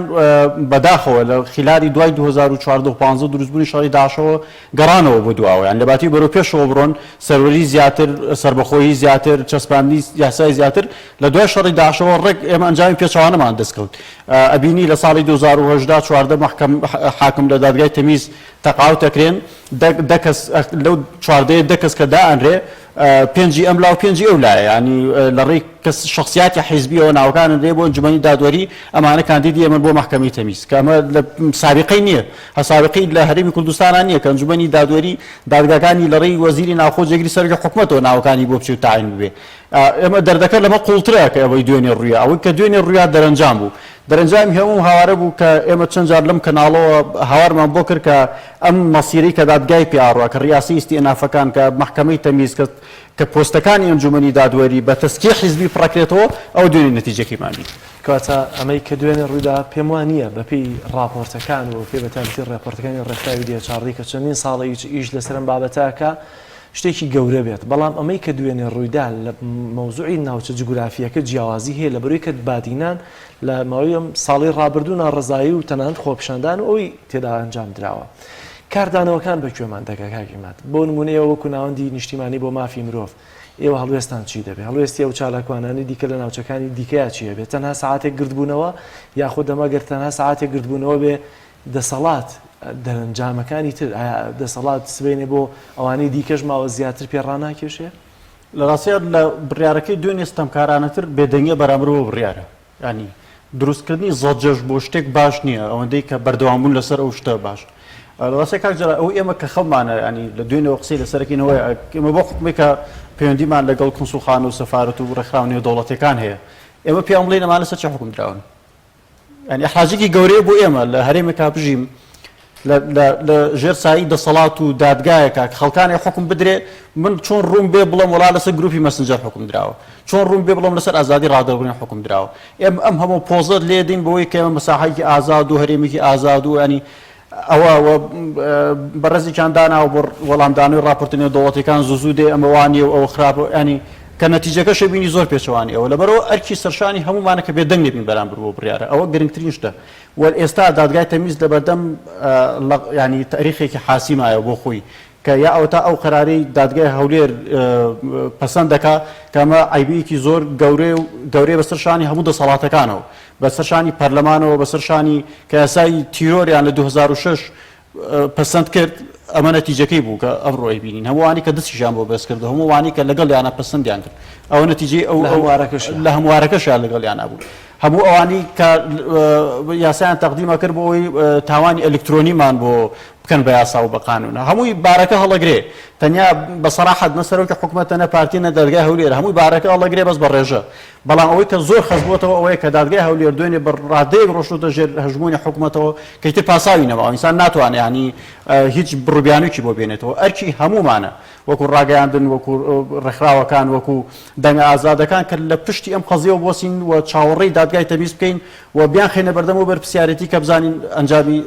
بەداخەوە لە خیلالی دوای 2014 و 15 دروستبوونی شەڕی داعشەوە گەڕانەوە بۆ دواوە یان لەباتی بەرەو پێشەوە بڕۆن سەروەری زیاتر سەربەخۆیی زیاتر چەسپاندنی یاسای زیاتر لە دوای شەڕی داعشەوە ڕێک ئێمە ئەنجامی پێچەوانەمان دەستکەوت ئەبینی لە ساڵی 2018 14 مەحکەم حاکم لە دادگای تەمیز تەقاوت ئەکرێن دە کەس لەو چواردەیە دە کەس کە دائەنرێ پێنجی ئەم لا و پێنجی ئەو لایە یانی لە ڕێی کەس شخصیاتی حیزبیەوە ناوەکان ئەنرێ بۆ ئەنجومەنی دادوەری ئەمانە کاندیدی ئێمەن بۆ مەحکەمەی تەمیز کە ئەمە لە سابقەی نییە هەسابقەی لە هەرێمی کوردستانا نییە کە ئەنجومەنی دادوەری دادگاکانی لە ڕێی وەزیری ناوخۆ جێگری سەرۆکی حکومەتەوە ناوەکانی بۆ بچێ و تاعین ببێ ئێمە دەردەکە لەمە قوڵترە کە ئەوەی دوێنێ ڕوویا ئەوەی کە دوێنێ ڕوویا دەرەنجام بوو. دەرەنجامی هەموو هاوارە بوو کە ئێمە چەند جار لەم کەناڵەوە هاوارمان بۆ کرد کە ئەم مەسیرەی کە دادگای پێ ئاڕوا، کە ڕیاسی ئیستیئنافەکان، کە مەحکەمەی تەمیز، کە کە پۆستەکانی ئەنجومەنی دادوەری بە تەزکیەی حیزبی پڕەکرێتەوە، ئەوە دوێنێ نەتیجەکەیمان بینی. کەواتە ئەمەی کە دوێنێ ڕوویدا پێم وا نییە بەپێی ڕاپۆرتەکان و بەپێی بەتایبەتی ڕاپۆرتەکانی ڕێکخراوی DHRD کە چەندین ساڵە ئیش لەسەر ئەم بابەتە ئەکا شتێکی گەورە بێت، بەڵام ئەمەی کە دوێنێ ڕوویدا لە مەوزوعی ناوچە جوگرافییەکە جیاوازی هەیە لەبەرەوەی کە بادینان لە ماوەی ئەم ساڵەی ڕابردوو ناڕەزایی و تەنانەت خۆپیشاندان و ئەوەی تێدا ئەنجام دراوە. کاردانەوەکان بە کوێمان دەگا کاک عیماد؟ بۆ نموونە ئێوە وەکو ناوەندی نیشتیمانی بۆ مافی مرۆڤ ئێوە هەڵوێستان چی دەبێ؟ هەڵوێستی ئەو چالاکوانانی دیکە لە ناوچەکانی دیکەیا چی ئەبێ؟ تەنها سەعاتێک گردبوونەوە یاخود ئەمە گەر تەنها سەعاتێک گردبوونەوە بێ دەسەڵات دەرەنجامەکانی تر ئایا دەسەڵات سبەینێ بۆ ئەوانەی دیکەش ماوە زیاتر پێ ڕاناکێشێ؟ لە ڕاستیا لە بڕیارەکەی دوێنێ ستەمکارانەتر بێدەنگیە بەرامبەر بەو بڕیارە. یانی دروستکردنی زەجەش بۆ شتێک باش نییە ئەوەندەی کە بەردەوامبوون لەسەر ئەو شتە باش. لە ڕاستیا کاک جەلال ئەوەی ئێمە کە خەممانە یانی لە دوێنێوە قسەی لەسەرەکەین ئەوەیە ئێمە بۆ حکومێک کە پەیوەندیمان لەگەڵ کونسوڵخانە و سەفارەت و ڕێکخراوە نێودەوڵەتیەکان هەیە ئێمە پێیان بڵێین ئەمانە لەسەر چی حوکم دراون؟ یانی ئیحراجێکی گەورەیە بۆ ئێمە لە هەرێمێکا بژیم لە ژێر سایی دەسەڵات و دادگایەکە کە خەڵکانی حکم بدرێ من چۆن ڕووم بێ بڵم وڵا لەسەر گروپی مەسنجەر حکم دراوە چۆن ڕووم بێ بڵم لەسەر ئازادی ڕادەربڕین حکم دراوە ئێمە ئەم هەموو پۆزەت لێدین بەوەی کە ئێمە مەساحەیەکی ئازاد و هەرێمێکی ئازاد و ینی ئەوە بەڕێزێکیان داناوە بۆ وەڵامدانەوەی ڕاپۆرتە نێودەوڵەتیەکان زوو زوو دێ ئەمە وا نییە و ئەوە خراپە ینی کە نەتیجەکەش بینی زۆر پێچەوانی ئەوە لەبەرەوە ئەرکی سەرشانی هەموومانە کە بێدەنگ نەبین بەرامبەر بۆ بڕیارە ئەوە گرنگترین شتە و ئێستا دادگای تەمیز لەبەردەم ینی تاریخێکی حاسیمایە بۆ خۆی کە یا ئەوەتا ئەو قەرارەی دادگای هەولێر پەسەند دەکا کە ئەمە عەیبەیەکی زۆر گەورەیە و گەورەیە بەسەر شانی هەموو دەسەڵاتەکانەوە بەسەر شانی پەرلەمانەوە بەسەر شانی کە یاسای تیرۆریان لە 2006 پەسەند کرد ئەمە نەتیجەکەی بوو کە ئەمڕۆ ئەیبینین هەمووانی کە دەستیشیان بۆ بەرز کرد هەمووانی کە لەگەڵیانە پەسەندیان کرد ئەوە نەتیجەی ئەو لە هەموارەکەشیان لەگەڵیانە بوو هەموو ئەوانی کە یاسایان تەقدیمە کرد بۆ ئەوەی تاوانی ئەلکترۆنیمان بۆ بکەن بە یاسا و بە قانون هەمووی بارەکە هەڵەگرێ تەنیا بە سەراحەت نە سەرۆکی حکومەتە نە پارتی نە دادگای هەولێر هەمووی بارەکە هەڵەگرێ بەس بە ڕێژە بەڵام ئەوەی کە زۆر خەست بۆتەوە ئەوەیە کە دادگای هەولێر دوێنێ بە ڕادەیەک ڕۆشتۆتە ژێر هەژموونی حکومەتەوە کە ئیتر پاساوی نەماوە ئینسان ناتوانێ یانی هیچ بڕبیانووکی بۆ بێنێتەوە ئەرکی هەموومانە وەکو ڕاگەیاندن وەکو ڕێکخراوەکان وەکو دەنگە ئازادەکان کە لە پشتی ئەم قەزیەوە بوەسین و چاوەڕێی دادگای تەمیز بکەین و بیانخەینە بەردەم ئەو بەرپرسیارێتی کە بزانین ئەنجامی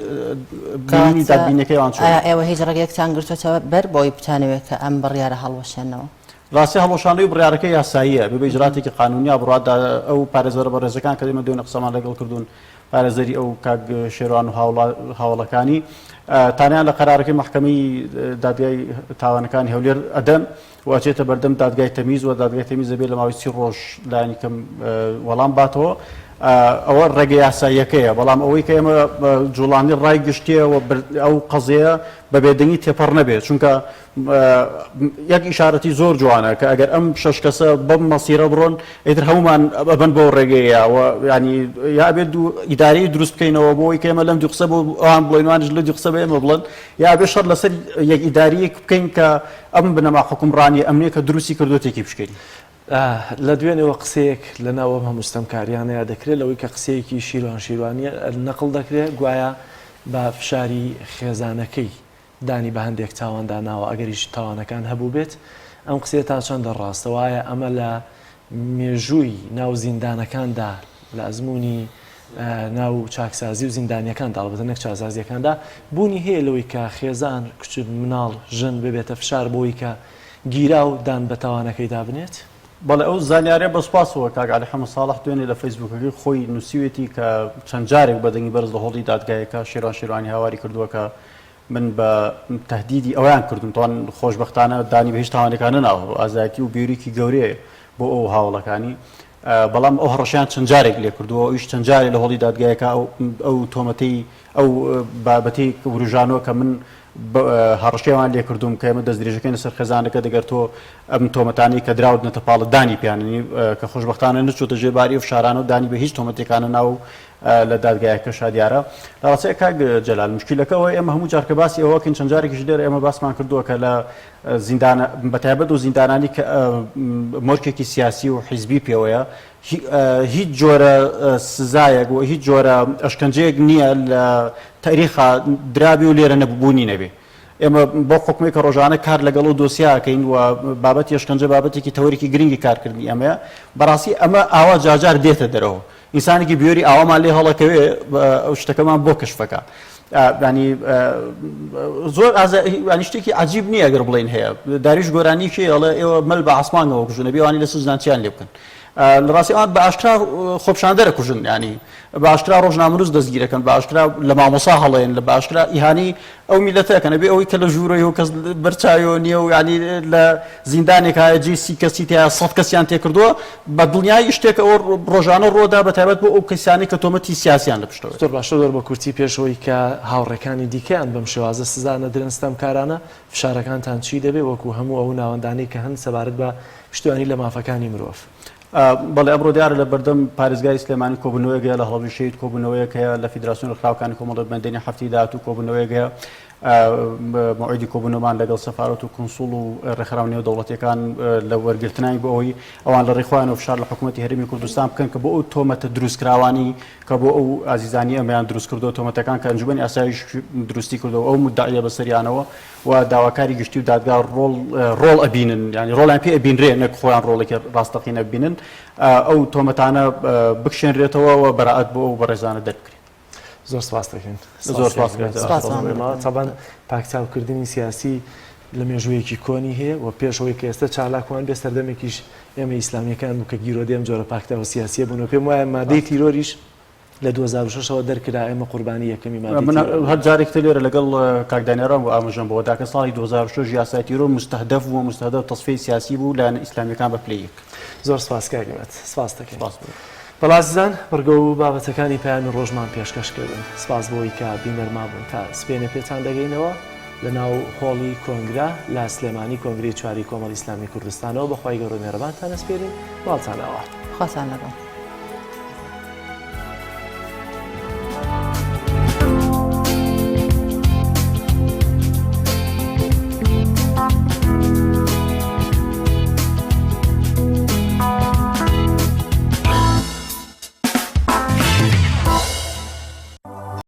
بینینی کەواتە دادبینیەکەی ئەوان چۆنە. ئایا ئێوە هیچ ڕێگەیەکتان گرتۆتە بەر بۆی بتانەوێت کە ئەم بڕیارە هەڵوەشێننەوە؟ ڕاستی هەڵوەشاندنەوەی بڕیارەکە یاساییە، بێ بە ئیجراتێکی قانونیە بڕوات ئەو پارێزەرە بەڕێزەکان کە ئێمە دوێنێ قسەمان لەگەڵ کردوون پارێزەری ئەو کاک شێروان و هاوڵەکانی تانیان لە قەرارەکەی مەحکەمەی دادگای تاوانەکانی هەولێر ئەدەن و ئەچێتە بەردەم دادگای تەمیز و دادگای تەمیز دەبێت لە ماوەی سی ڕۆژ لایەنی کەم وەڵام باتەوە ئەوە ڕێگە یاساییەکەیە بەڵام ئەوەی کە ئێمە جوڵانی ڕای گشتیە و ئەو قەزیە بە بێدەنگی تێپەڕ نەبێت چونکە یەک ئیشارەتی زۆر جوانە کە ئەگەر ئەم شەش کەسە بەم مەسیرە بڕۆن ئیتر هەمومان ئەبەن بەو ڕێگەیە و ینی یا بێت دوو ئیدارەی دروست بکەینەوە بۆ ئەوەی کە ئێمە لەم دوو قسە بۆ ئەوان بڵێن وانیش لە دوو قسە بە ئێمە بڵێن یا بێ شەڕ لەسەر یەک ئیداریەک بکەین کە ئەم بنەما حوکمڕانیە ئەمنیە کە دروستی کردووە تێکی بشکێنین. لە دوێنێوە قسەیەک لە ناو ئەم هەموو ستەمکاریانەیا دەکرێت لەوەی کە قسەیەکی شیروان شیروانیە نەقڵ دەکرێت گوایە بە فشاری خێزانەکەی دانی بە هەندێک تاواندا ناوە ئەگەریش تاوانەکان هەبووبێت، ئەم قسەیە تا چەندە ڕاستە و ئایا ئەمە لە مێژووی ناو زیندانەکاندا لە ئەزموونی ناو چاکسازی و زیندانیەکاندا ئەڵبەتە نەک چاسازیەکاندا بوونی هەیە لەوەی کە خێزان کچ مناڵ ژن ببێتە فشار بۆی کە گیراو دان بە تاوانەکەیدا بنێت؟ بەڵێ ئەو زانیاریە بە سوپاسەوە کاک عەلی حەمە ساڵح دوێنێ لە فەیسبووکەکەی خۆی نووسیوێتی کە چەند جارێک بە دەنگی بەرز لە هۆڵی دادگایەکە شێروان شێروانی هاواری کردووە کە من بە تەهدیدی ئەویان کردوم تاوان خۆشبەختانە دانی بە هیچ تاوانێکا نەناوە ئازایەتی و بێریکی گەورەیە بۆ ئەو هاوڵەکانی بەڵام ئەو هەڕەشەیان چەند جارێک لێ کردووە ئەویش چەند جارێ لە هۆڵی دادگایەکە ئەو تۆمەتەی ئەو بابەتەی وروژانەوە کە من هەڕەشەی ئەوان لێ کردووم کە ئێمە دەستدرێژەکەین لەسەر خێزانەکە دەگەر تۆ ئەم تۆمەتانەی کە دراوتنەتە پاڵت دانی پیاننی کە خۆشبەختانە نەچۆتە ژێر باری ئەو فشارانە و دانی بە هیچ تۆمەتێکانە ناو لە دادگایەکەشا دیارە لە ڕاستیا کاک جەلال مشکیلەکە ئەوەیە ئێمە هەموو جار کە باسی ئەوە کەین چەند جارێکیش لێرە ئێمە باسمان کردووە کە لە زیندانە بەتایبەت و زیندانانی کە مۆرکێکی سیاسی و حیزبی پێوەیە. هیچ جۆرە سزایەک و هیچ جۆرە ئەشکەنجەیەک نییە لە تاریخا درابێ و لێرە نەبوونی نەبێ. ئێمە بەو حوکمەی کە ڕۆژانە کار لەگەڵ ئەو دۆسیە ئەکەین و بابەتی ئەشکەنجە بابەتێکی تەوەرێکی گرنگی کارکردنی ئێمەیە، بەڕاستی ئەمە ئاوا جارجار دێتە دەرەوە. ئینسانێکی بوێری ئاوامان لێ هەڵەکەوێ ئەو شتەکەمان بۆ کەشفەکا. ینی زۆر ینی شتێکی عجیب نییە ئەگەر بڵێین هەیە. داریوش گۆرانی کێ ئەڵێ ئێوە مەل بە عاسمانەوە کوژن ئەبێ ئەوانی لە سجنان چیان لێ بکەن. لە ڕاستی ئەوان بە ئاشکرا خۆپیشاندەرە کوژن ینی بە ئاشکرا ڕۆژنامەنووس دەستگیرەکەن بە ئاشکرا لە مامۆسا هەڵێن لە بە ئاشکرا ئیهانەی ئەو میلەتەکەن ئەبێ ئەوەی کە لە ژوورەوەی و کەس بەرچاویەوە نییە و ینی لە زیندانێک هەیە جێی 30 کەسی تیا 100 کەسیان تێکردووە بە دڵنیایی شتێک ئەوە ڕۆژانە ڕۆدا بە تایبەت بۆ ئەو کەسانەی کە تۆمەتی سیاسیان لە پشتەوەیە. زۆر باشە زۆر بە کورتی پێش ئەوەی کە هاوڕێکانی دیکەیان بەم شێوازە سزا نەدرێن ستەمکارانە فشارەکانتان چی دەبێ وەکو هەموو ئەو ناوەندانەی کە هەن سەبارەت بە پشتیوانی لە مافەکانی مرۆڤ؟ بەڵێ ئەمڕۆ دیارە لە بەردەم پارێزگاری سلێمانی کۆبوونەوەیەک هەیە لە هەڵەبجەی شەهید کۆبوونەوەیەک هەیە لە فیدراسیۆن ڕێکخراوەکانی کۆمەڵی مەدەنی هەفتەی داهاتوو کۆبوونەوەیەک هەیە مەوعیدی کۆبوونەوەمان لەگەڵ سەفارەت و کونسوڵ و ڕێکخراوە نێودەوڵەتیەکان لە وەرگرتنانی بۆ ئەوەی ئەوان لە ڕێی خۆیانەوە فشار لە حکوومەتی هەرێمی کوردستان بکەن کە بۆ ئەو تۆمەتە دروستکراوانی کە بۆ ئەو ئازیزانی ئەمەیان دروست کردو تۆمەتەکان کە ئەنجومەنی ئاسایش دروستی کردەوە ئەو مدعیە بەسەریانەوە و داواکاری گشتی و دادگا ڕۆڵ ڕۆڵ ئەبینن یانی ڕۆڵیان پێ ئەبینرێ نەک خۆیان ڕۆڵێکی ڕاستەقینە ببینن ئەو تۆمەتانە بکشێنرێتەوە و بەرائەت بۆ ئەو بەڕێزانە دەربکرێت. زۆر سپاس دەکەین. زۆر سپاس سپاس تەبەن پاکتاوکردنی سیاسی لە مێژوویەکی کۆنی هەیە و پێشەوەی کە ئێستا چالاکوان بێ سەردەمێکیش ئێمە ئیسلامیەکان بوو کە گیرۆدەی ئەم جۆرە پاکتاوە سیاسیە بوون و پێم وایە مادەی تیرۆریش لە 2006 ەوە دەرکرا ئێمە قوربانی یەکەمی مادەی من تیرۆر هەر جارێک تر لێرە لەگەڵ کاک دانیاران بوو ئاماژەم بەوە دا کە ساڵی 2006 یاسای تیرۆر موستەهدەف بوو و موستەهدەف تەسفیەی سیاسی بوو لایەنە ئیسلامییەکان بە پلەی یەک. زۆر سپاس کاک عیماد سپاس دەکەین. سپاس بۆ. بەڵێ ئازیزان بڕگە و بابەتەکانی پەیامی ڕۆژمان پێشکەش کردن سپاس بۆی کە بینەرمان بوون تا سبەینێ پێتان دەگەینەوە لە ناو هۆڵی کۆنگرە لە سلێمانی کۆنگرەی چواری کۆمەڵی ئیسلامی کوردستانەوە بە خوای گەورە مێرەبانتان ئەسپێرین ماڵتان ئاوا. خواتان لەگەڵ.